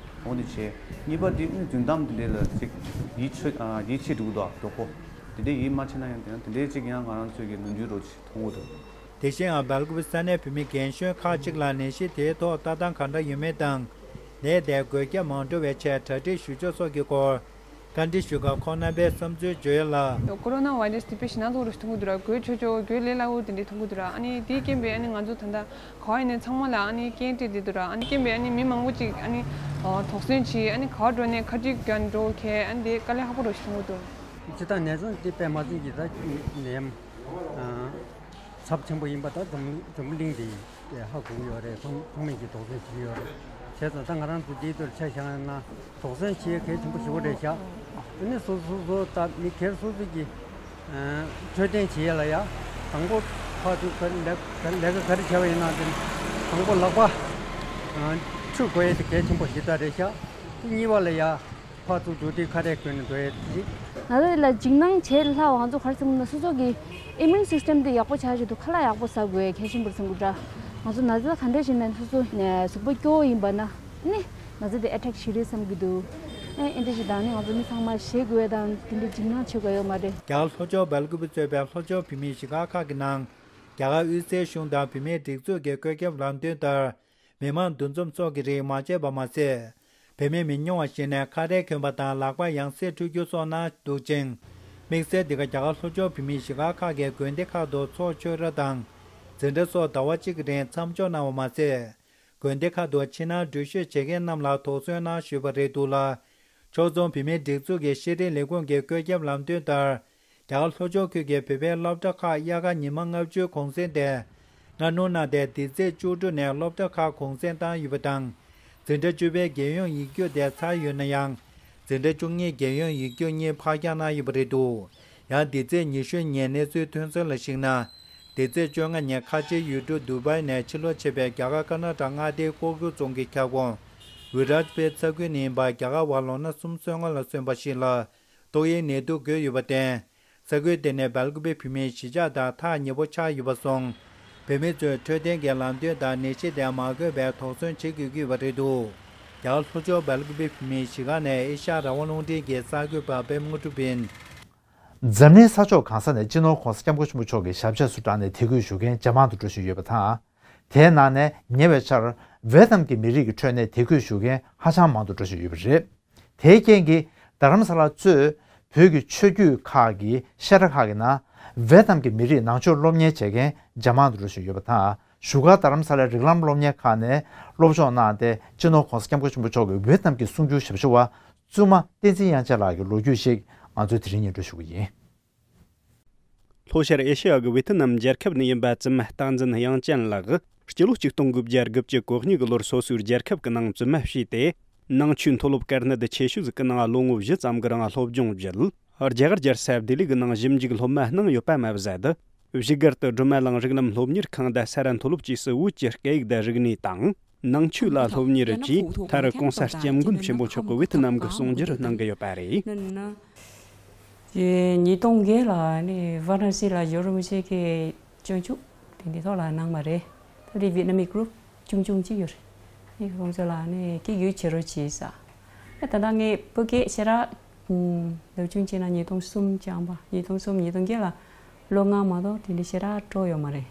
འོ་འདི་བྱས། གཉིས་པ་དེ་ནི་རྫུན་གཏམ་དེ་འདྲ་ལ་ཅིག་ཡིད་ཆེས་ཡིད་ཆེས་འགྲོ་གི་འདུག་མགྱོགས་པོ། དེ་འདྲ་ཡིད་མ་ཆེས་ན་ཡང་དེ་ན་དེ་འདྲའི་ཅིག་ཡང་ང་རང་ཚོས་ཀྱི་ནོར་འཁྲུལ་རོ་ཅིག་མཐོང་གི་འདུག་དེ་བཞིན་ཡང་སྦེལ་ཀོབ་ས་གནས་བོད་མི་རྒན་གཞོན་ཁག་ཅིག་ལ་ནད་གཞི་དེའི་ཐོག་ལྟ་སྟངས་ག་འདྲ་ཡོད་མེད་དང་། ནད་དེ་འགོས་ཁྱབ་མ་འགྲོ་བའི་ཆེད་གྲ་སྒྲིག་ཞུ་ཕྱོགས་སོགས་ཀྱི་སྐོར་བཀའ་འདྲི་ཞུས་སྐབས་ཁོང་རྣམ་པའི་བསམ་ཚུལ་བརྗོད་ཡ་ལ། ཀོ་རོ་ན་བྷའི་རེ་སི་དེ་དཔེ་ཞེད་སྣང་ཚ་པོ་རུ་ཞིག་མཐོང་གི་འདུག་ར། འགོས་ཆོག་ཆོག་འགོས་ལས་སླ་བོ་དེ་འདྲས་མཐོང་གི་འདུག་ར། ཨ་ནི་དེའི་རྐྱེན་པས་ཨ་ནི་ང་ཚོ་ད་ལྟ་ག་བ་ཡིན་ནའི་ཚང་མ་ལ་ཨ་ནི་རྐྱེན་སྤྲད་བསྡད་འདུག་ར། ཨ་ནི་རྐྱེན་པས་ཨ་ནི་མི་མང་པོ་ཅིག་ཨ་ནི་དོགས་ཟོན་བྱས། ཨ་ནི་ག་བ་འགྲོ་ནའི་ཁ་ཊི་རྒྱག་འགྲོ་མཁན་ཨ་ནི་དེ་དཀའ་ལས་ཁག་པོ་རུ་ཞིག་མཐོང་གི་འདུག་སྤྱིར་བཏང་ནད་མཚོན་དེ་དཔེ་མ་སྲིད་ཀྱི་ད་ནད་ཡམས་ཚབས་ཆེན་པོ་ཡིན་པ་ད་འཛམ་འཛམ་བུ་གླིང་འདི་ཧ་གོ་གི་ཡོད་རེད། ཚང་ཚང་མས་ཀྱི་དོགས་ཟོན་བྱེད་ཀྱི་ཡོད་རེད། བྱས་ཙང་ད་ང་རང་ཚོ་འདིའི་ཐོག་ཆ་བཞག་ན་དོགས་ཟོན་བྱེད་ཡ་གལ་ཆེན་པོ་ཞེ་པོ་རེད་ཤག་དེ་ནས་སོ་སོ་སོ་ད་མི་སྒེར་སོ་སོ་གི་འཕྲོད་བསྟེན་བྱེད་ཡ་ལ་ཡ་དང་པོ་ཕར་ཚུར་ག་ལས་ལས་ཀ་ག་རེ་བྱས་པ་ཡིན་ན་དེ་དང་པོ་ལག་པ་འཁྲུད་དགོས་ཡ་དེ་གལ་ཆེན་པོ་ཞེ་དྲག་རེད་ཤག་དེ་གཉིས་པ་ལ་ཡ། ཕར་ཚུར་འགྲོ་དུས་ཁ་རས་གོན་ནས་འགྲོ་ཡས་དེ། ན་ཚ་དེ་ལ་འཇིགས་སྣང་བྱེད་སླ་བ། ང་ཚོ་ག་རེ་ཟེར་ན་སོ་སོ་གི་ཨིམ་ཡུན་སིས་ཊེམ་དེ་ཡག་པོ་ཆགས་ཆེད་དུ་ཁ་ལག་ཡག་པོ་ཟ་དགོས་གལ་ཆེན་པོ་རེད་བསམ་གི་འདུག་ང་ཚོ་ན་ཚ་ག་འདྲ་ཞིག་ནས་སོ་སོ་གཟུགས་པོ་སྐྱོ་བོ་ཡིན་པ་ན་ནི་ན་ཚ་དེ་ཨེ་ཊེག་བྱེད་རེད་བསམ་གི་འདུག་ཨེ་ཨེ་འདྲ་ཞིག་དང་ནི་ང་ཚོ་མི་ཚང་མ་ཞེད་དགོས་དང་དེ་འདྲ་འཇིགས་སྣང་བྱེད་དགོས་ཡོད་མ་རེད། རྒྱ་གར་ལྷོ་ཕྱོགས་སྦེལ་ཀུ་པེ་གཙོས་པའི་ལྷོ་ཕྱོགས་བོད་མིའི་གཞིས་སྒར་ཁག་གི་ནང་རྒྱ་གར་དབུས་སའི་གཞུང་དང་བོད་མིའི་སྒྲིག་འཛུགས་ཀྱི་བཀོད་ཁྱབ་ལམ་སྟོན་ལྟར། མི་མང་འདུ་འཛོམས་སོགས་ཀྱི་རིགས་མ་བྱས་པ་མ་ཟད། བོད་མི་མི་ཉུང་བ་ཞིག་ནས་ཁ་རས་གྱོན་པ་དང་ལག་པར་ཡང་སེ་འཁྲུད་རྒྱུ་སོགས་གནང་འདུག་ཅིང་། དམིགས་བསལ་འདི་ག་རྒྱ་གར་ལྷོ་ཕྱོགས་བོད་མིའི་གཞིས་སྒར་ཁག་གི་དགོན་སྡེ་ཁག་ཏུ་ཚོགས་ཆོས་ར་དང་འཛིན་གྲྭ་སོགས་ཟླ་བ་གཅིག་གི་རིང་མཚམས་འཇོག་གནང་བ་མ་ཟད། དགོན་སྡེ་ཁག་ཏུ་ཕྱི་ནང་འགྲུལ་བཞུད་བྱེད་མཁན་རྣམས་ལ་དོགས་ཟོན་གནང་བཞིན་པ་རེད་འདུག་ལ། ཕྱོགས་མཚུངས་བོད་མིའི་སྒྲིག་འཛུགས་ཀྱི་ཤེས་རིག་ལས་ཁུངས་ཀྱི་བཀོད་ཁྱབ་ལམ་སྟོན་ལྟར། རྒྱ་གར་ལྷོ་ཕྱོགས་ཁུལ་གྱི་བོད་པའི་སློབ་གྲྭ་ཁག་དབྱར་ཁ་ཉི་མ་ལྔ་བཅུའི་གུང་སེང་དེ་སྔ་སྣུར་གནང་སྟེ། འདི་ཚེས་བཅུ་དྲུག་ནས་སློབ་གྲྭ་ཁག་གུང་སེང་བཏང་ཡོད་པ་དང་། འཛིན་གྲྭ་བཅུ་པའི་རྒྱལ་ཡོངས་ཡིག་རྒྱུགས་དེ་ཚར་ཡོད་ན་ཡང་། འཛིན་གྲྭ་བཅུ་གཉིས་རྒྱལ་ཡོངས་ཡིག་རྒྱུགས་གཉིས་ཕར་འགྱངས་གནང་ཡོད་པ་རེད་འདུག་ཡང་འདི་ཚེས་ཉི་ཤུ་ཉིན་གནས་ཚུལ་ཐོན་ཚུལ་ལ་གཞིགས་ན། འདི་ཚེས་བཅོ་ལྔ་ཉིན་ཁ་ཆེའི་ཡུལ་གྲུ་དུ་བྷའི་ནས་ཕྱིར་ལོག་བྱས་པའི་རྒྱ་གར་ཀར་ན་ཊ་མངའ་སྡེའི་ཀོ་ཀུ་རྫོང་གི་ཁྱབ་ཁོངས་ཝི་རཱཇ་པེ་ས་ཁུལ་ནས་ཡིན་པ་རྒྱ་གར་བ་ལོ་ན་སུམ་ཅུ་སོ་ལྔ་ལ་སོན་པ་ཞིག་ལ། ཏོག་དབྱིབས་ནད་དུག་འགོས་ཡོད་པར་བརྟེན། ས་ཁུལ་དེ་ནས་སྦེལ་ཀུ་པེ་བོད་མིའི་གཞིས་ཆགས་དང་ཐག་ཉེ་པོ་ཆགས་ཡོད་པ་སོང་། བོད་མི་ཚོས་འཕྲོད་བསྟེན་གྱི་ལམ་སྟོན་དང་ནད་གཞི་དེ་མ་འགོས་པའི་དོགས་ཟོན་བྱེད་དགོས་ཀྱི་ཡོད་པ་རེད་འདུག་རྒྱ་གར་ལྷོ་ཕྱོགས་སྦེལ་ཀུ་པེ་བོད་མིའི་གཞིས་སྒར་ནས་ཨེ་ཤ་ཡ་རང་དབང་རླུང་འཕྲིན་གྱི་གསར་འགོད་པ་པད་མ་དངོས་གྲུབ་ཡིན། འཛམ་གླིང་ས་ཕྱོགས་གང་ས་ནས་སྤྱི་ནོར་༸གོང་ས་༸སྐྱབས་མགོན་ཆེན་པོ་མཆོག་གི་ཞབས་ཕྱི་སུ་དྲངས་ནས་དད་གུས་ཞུ་མཁན་ཇེ་མང་དུ་འགྲོ་བཞིན་ཡོད་པ་དང་། དེའི་ནང་ནས་ཉེ་བའི་ཆར་ཝེ་ཏམ་གྱི་མི་རིགས་ཀྱི་ཁྲོད་ནས་དད་གུས་ཞུ་མཁན་ཧ་ཅང་མང་དུ་འགྲོ་བཞིན་ཡོད་པ་རེད། དེའི་རྐྱེན་གྱིས་རྡ་རམ་ས་ལ་གཙོས་བོད་ཀྱི་ཆོས་བརྒྱུད་ཁག་གི་བཤད་གྲྭ་ཁག་གི་ནང་ཝེ་ཏམ་གྱི་མི་རིགས་ནང་ཆོས་སློབ་གཉེར་བྱེད་མཁན་ཇེ་མང་དུ་འགྲོ་བཞིན་ཡོད་པ་དང་། བཞུགས་སྒར་རྡ་རམ་ས་ལའི་རིགས་ལམ་སློབ་གཉེར་ཁག་ནས་སློབ་སྦྱོང་གནང་སྟེ། སྤྱི་ནོར་༸གོང་ས་༸སྐྱབས་མགོན་ཆེན་པོ་མཆོག་གི་ཝེ་ཏམ་གྱི་གསུང་སྒྱུར་ཞབས་ཕྱི་བ་བཙུན་མ་བསྟན་འཛིན་དབྱངས་ཅན་ལགས་ཀྱི་ལོ་རྒྱུས་ཤིག་ང་ཚོས་དེ་རིང་སྙན་སྒྲོན་ཞུ་གི་ཡིན། ལྷོ་ཤར་ཨེ་ཤེ་ཡ་གི་ཝེ་ཐི་ནམ་རྒྱལ་ཁབ་ནས་ཡིན་པ་བཙུན་མ་སྟངས་འཛིན་དབྱངས་ཅན་ལགས་སྤྱི་ལོ་ཆིག་སྟོང་དགུ་བརྒྱ་དགུ་བཅུ་གོ་གཉིས་ཀྱི་ལོར་སོ་སོའི་རྒྱལ་ཁབ་ཀྱི་ནང་བཙུན་མ་བྱས་ཏེ། ནང་ཆོས་མཐོ་སློབ་དཀར་གནད་ཆེ་ཤོས་ཟིག་གི་ནང་ལོ་ངོ་བཞི་ཙམ་གྱི་རིང་སློབ་སྦྱོང་བརྒྱུད། རྒྱ་གར་རྒྱལ་ས་ལྡི་ལི་གི་ནང་ཞིབ་འཇུག་སློབ་མ་གནང་ཡོད་པ་མ་ཟད། བཞུགས་སྒར་དུ་སྒྲོལ་མ་གླིང་རིགས་ལམ་སློབ་གཉེར་ཁང་དང་ས་རཱ་མཐོ་སློབ་བཅས་སུ་བོད་ཀྱི་སྐད་ཡིག་དང་རིག་གནས་དང་། ནང་ཆོས་ལ་སློབ་གཉེར་བཅས་མཐར་༸གོང་ས་༸སྐྱབས་མགོན་ཆེན་པོ་མཆོག་གི་ཝེ་ཐི་ནམ་གྱི་གསུང་སྒྱུར་གནང་གི་ཡོད་པ་རེད། ཉིས་སྟོང་བརྒྱད་ལ་ནི་ཝཱ་ར་ཎ་སི་ལ་ཇོ་རིན་པོ་ཆེ་གི་སྤྱོད་འཇུག་དེ་འདི་ཐོག་ལ་གནང་བ་རེད། ད་དེ་ཝེ་ཏི་ནམ་མི་གུ་རུབ་ཆུང་ཆུང་གཅིག་ཡོད་རེད། ནི་ཁོང་ཚོ་ལ་ནི་སྐད་སྒྱུར་བྱེད་རོགས་བྱེད་ས། ད་ལྟ་ངས་བོད་སྐད་ཞེ་དྲག་ལོ་ཆུང་བྱས་ན་ཉིས་སྟོང་གསུམ་སྦྱངས་པ། ཉིས་སྟོང་གསུམ་ཉིས་སྟོང་བརྒྱད་ལ་ལོ་ལྔ་མ་གཏོགས་དེ་འདྲ་ཞེ་དྲག་སྤྲོ་ཡོད་མ་རེད།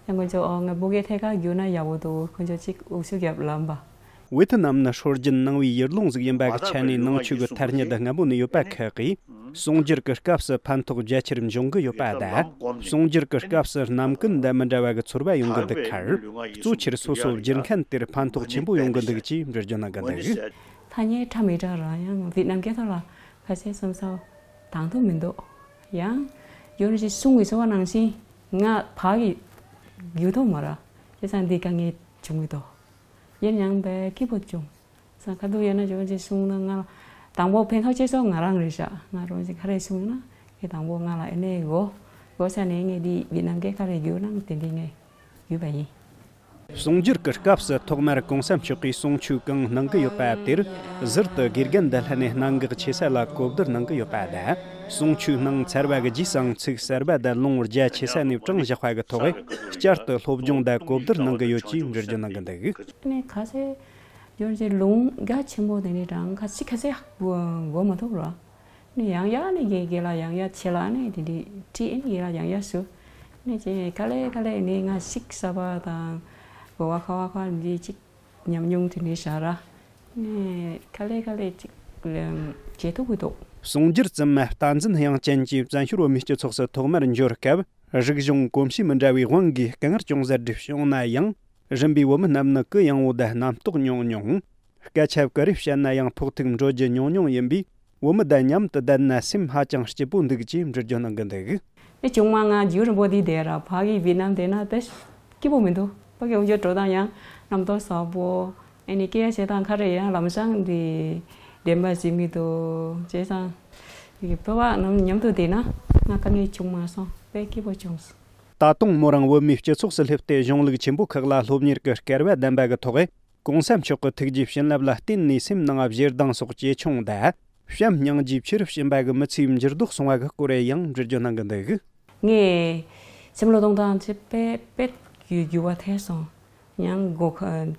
ཡང་ཁོང་ཚོ་ཨོ་ང་བོད་སྐད་ཐད་ཀར་བསྒྱུར་ན་ཡག་པོ་འདུག་ཁོང་ཚོ་གཅིག་འུ་ཚུགས་རྒྱབ་ལབ་པ། ཝེ་ཐི་ནམ་ནི་སྲོལ་རྒྱུན་ནང་པའི་ཡུལ་ལུང་ཟིག་ཡིན་པ་གི་ཆ་ནས་ནང་ཆོས་ཀྱི་ཐ་སྙད་འདི་སྔ་མོ་ནས་ཡོད་པ་ཁག་གིས། གསུང་སྒྱུར་གྱི་སྐབས་སུ་ཕན་ཐོགས་རྒྱ་ཆེར་འབྱུང་གི་ཡོད་པ་དང་། གསུང་སྒྱུར་གྱི་སྐབས་སུ་རྣམ་ཀུན་དང་མི་འདྲ་བ་གི་ཚོར་བ་ཡོང་གི་འདུག་ཁར། གཙོ་ཆེར་སོ་སོ་བསྒྱུར་མཁན་དེར་ཕན་ཐོགས་ཆེན་པོ་ཡོང་གི་འདུག་ཅེས་འགྲེལ་བརྗོད་གནང་གི་འདུག་ཐ་སྙད་ཁྲ་མི་ཁྲ་རང་ཡང་ཝེ་ཏི་ནམ་སྐད་ཐོག་ལ་ཁ་ཤས་བསམ་ས་དང་དུ་མི་འདུག་ཡང་ཡོད་ན་ཅིག་གསུང་བའི་ཚོར་བ་ནང་བཞིན་ང་ཕར་གི་བསྒྱུར་ཐུབ་མ་ར། བྱས་ཙང་འདི་དཀའ་ངལ་བྱུང་གི་འདུག་ཡིན་ཡང་བས་སྐྱིད་པོ་བྱུང་། ས་ཁ་ཐུག་ཡོད་ན་ཇོ་ཅིག་གསུང་ན་ང་དང་པོ་ཕན་ཐོགས་ཆེ་ཤོས་ང་རང་རེད་ཤག་ང་རང་ཅིག་ག་རེ་གསུང་ན་ངས་དང་པོ་ང་ལ་ཨེ་ནས་གོ་གོ་ས་ནས་ངས་འདི་ཝེ་ཏི་ནམ་སྐད་ག་རེ་བསྒྱུར་ན་དེ་འདི་ངས་བསྒྱུར་པ་ཡིན། གསུང་སྒྱུར་གྱི་སྐབས་སུ་ཐོག་མར་གོང་ས་མཆོག་གིས་གསུང་ཆོས་གང་གནང་གི་ཡོད་པ་དེར་ཟུར་དུ་དགེ་རྒན་འདི་ལྷན་ནས་གནད་འགག་ཆེ་ས་ལ་གོ་བསྡུར་གནང་གི་ཡོད་པ་དང་། གསུང་ཆོས་གནང་ཚར་བ་གི་རྗེས་སུའང་ཚིག་གསར་པ་དང་ལུང་རྒྱ་ཆེ་ས་ནས་དྲངས་བཞག་པ་གི་ཐོག་བསྐྱར་དུ་སློབ་སྦྱོང་དང་གོ་བསྡུར་གནང་གི་ཡོད་ཅེས་འགྲེལ་བརྗོད་གནང་གི་འདུག་ནས་ཁ་ཤས་ཡོད་ཅེས་ལུང་རྒྱ་ཆེན་པོ་དེ་ནས་དྲངས་ཁ་ཤས་ཁ་ཤས་གོ་མ་ཐུབ་རོ། ནས་ཡང་ཡང་ནས་རྒན་རྒན་ལགས་ཡང་ཡང་ཆེ་ལགས་ནས་དེ་འདྲས་དྲིས་ཨེ་ནས་རྒན་ལགས་ཡང་ཡང་ཞུ། ནས་ཅེ་ག་ལེ་ག་ལེ་ནས་ང་ཤིག་ས་པ་དང་གོ་བ་ཁ་བ་ཁ་འདི་ཅིག་ཉམས་མྱོང་དེ་འདྲས་བཞག་ར། ནས་ག་ལེ་ག་ལེ་ཅིག་ལམ་བྱེད་ཐུབ་ཀྱི་འདུག་གསུང་སྒྱུར་བཙུན་མ་བསྟན་འཛིན་དབྱངས་ཅན་གྱིས་བཙན་བྱོལ་བོད་མིའི་སྤྱི་ཚོགས་སུ་ཐོག་མར་འབྱོར་སྐབས། རིག་གཞུང་གོམས་གཤིས་མི་འདྲ་བའི་དབང་གིས་དཀའ་ངལ་ཅུང་ཟད་སྒྲུབ་བྱུང་ན་ཡང་། རིམ་པས་བོད་མི་རྣམས་ནི་གུ་ཡངས་པོ་དང་རྣམ་རྟོག་ཉུང་ཉུང་། སྐད་ཆ་ག་རེ་བཤད་ན་ཡང་ཕོག་ཐུག་འགྲོ་རྒྱུ་ཉུང་ཉུང་ཡིན་པས། བོད་མི་དང་མཉམ་དུ་བསྡད་ན་སེམས་ཧ་ཅང་སྐྱིད་པོ་འདུག་ཅེས་འགྲེལ་བརྗོད་གནང་གི་འདུག་དེ་ཆུང་མ་ང་རྒྱུན་རིང་པོ་དེ་བསྡད་ར་ཕ་གི་ཝི་ནམ་བསྡད་ན་དཔེ་སྐྱིད་པོ་མི་འདུག་ཕ་གི་འུ་ཅག་འགྲོ་སྟངས་ཡང་རྣམ་རྟོག་ཟབ་པོ། ཨ་ནི་སྐད་ཆ་བཤད་སྟངས་ཁ་རེ་ཡང་ལམ་སང་དེ་བདེན་པ་ཟིན་གི་འདུག་བྱས་ཙང་། བོད་པ་རྣམས་མཉམ་དུ་བསྡད་ན་ང་དཀའ་ངལ་བྱུང་མ་སོང་དཔེ་སྐྱིད་པོ་བྱུང་སོང་། ད་དུང་མོ་རང་བོད་མིའི་སྤྱི་ཚོགས་སུ་སླེབས་ཏེ་གཞུང་ལུགས་ཆེན་པོ་ཁག་ལ་སློབ་གཉེར་གྱི་སྐལ་བ་ལྡན་པ་གི་ཐོག་གོང་ས་མཆོག་གི་ཐུགས་རྗེ་བྱིན་རླབས་ལ་བརྟེན་ནས་སེམས་ནང་བཞེས་སྡང་སོགས་ཇེ་ཆུང་དང་། བྱམས་སྙིང་རྗེའི་ཕྱིར་སྦྱིན་པ་གི་མི་ཚེའི་འགྱུར་ལྡོག་སོང་བ་གི་སྐོར་ཡང་འགྲེལ་བརྗོད་གནང་གི་འདུག་ངས་སེམས་བློ་གཏོང་སྟངས་ཚེ་དཔེ་དཔེ་འགྱུར་བ་ཐེབས་སོང་། ཡང་གོ་སྐབས་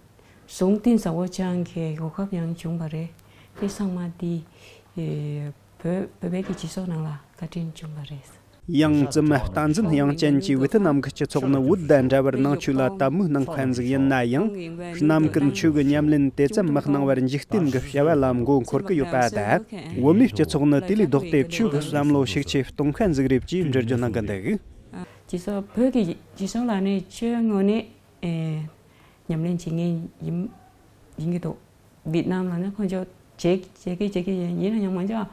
ཟུང་བསྟུན་ཟབ་པོ་ཅན་གྱི་གོ་སྐབས་ཡང་བྱུང་བ་རེད། དེ་ཚང་མ་དེ་བོད་བོད་པའི་གི་སྤྱི་ཚོགས་ནང་ལ་བཀའ་དྲིན་བྱུང་བ་རེད། ཡང་བཙུན་མ་བསྟན་འཛིན་དབྱངས་ཅན་གྱིས་ཝེ་ཐི་ནམ་གྱི་སྤྱི་ཚོགས་ནི་བོད་དང་འདྲ་བར་ནང་ཆོས་ལ་དད་མོས་གནང་མཁན་ཟིག་ཡིན་ན་ཡང་། གནམ་སྐུ་ཆོས་ཀྱི་ཉམས་ལེན་དེ་ཙམ་མི་གནང་བར་འཇིག་རྟེན་གྱི་བྱ་བ་ལ་མགོ་འཁོར་གྱི་ཡོད་པ་དང་། བོད་མིའི་སྤྱི་ཚོགས་ནི་དེ་ལས་ལྡོག་སྟེ་ཆོས་ཀྱི་བསམ་བློ་ཤུགས་ཆེ་གཏོང་མཁན་ཟིག་རེད་ཅེས་འགྲེལ་བརྗོད་གནང་གི་འདུག་སྤྱི་ཚོགས་བོད་ཀྱི་སྤྱི་ཚོགས་ལ་ནི་ཆོས་ངོས་ནས་ཨེ་ཉམས་ལེན་བྱེད་མཁན་ཡིན་ཡིན་གྱི་འདུག་ཝེ་ཏི་ནམ་ལ་ནི་ཁོང་ཚོ་བྱེད་བྱེད་ཀྱི་བྱེད་ཀྱི་ཡིན་ཡིན་ན་ཡང་མ་འཇོག་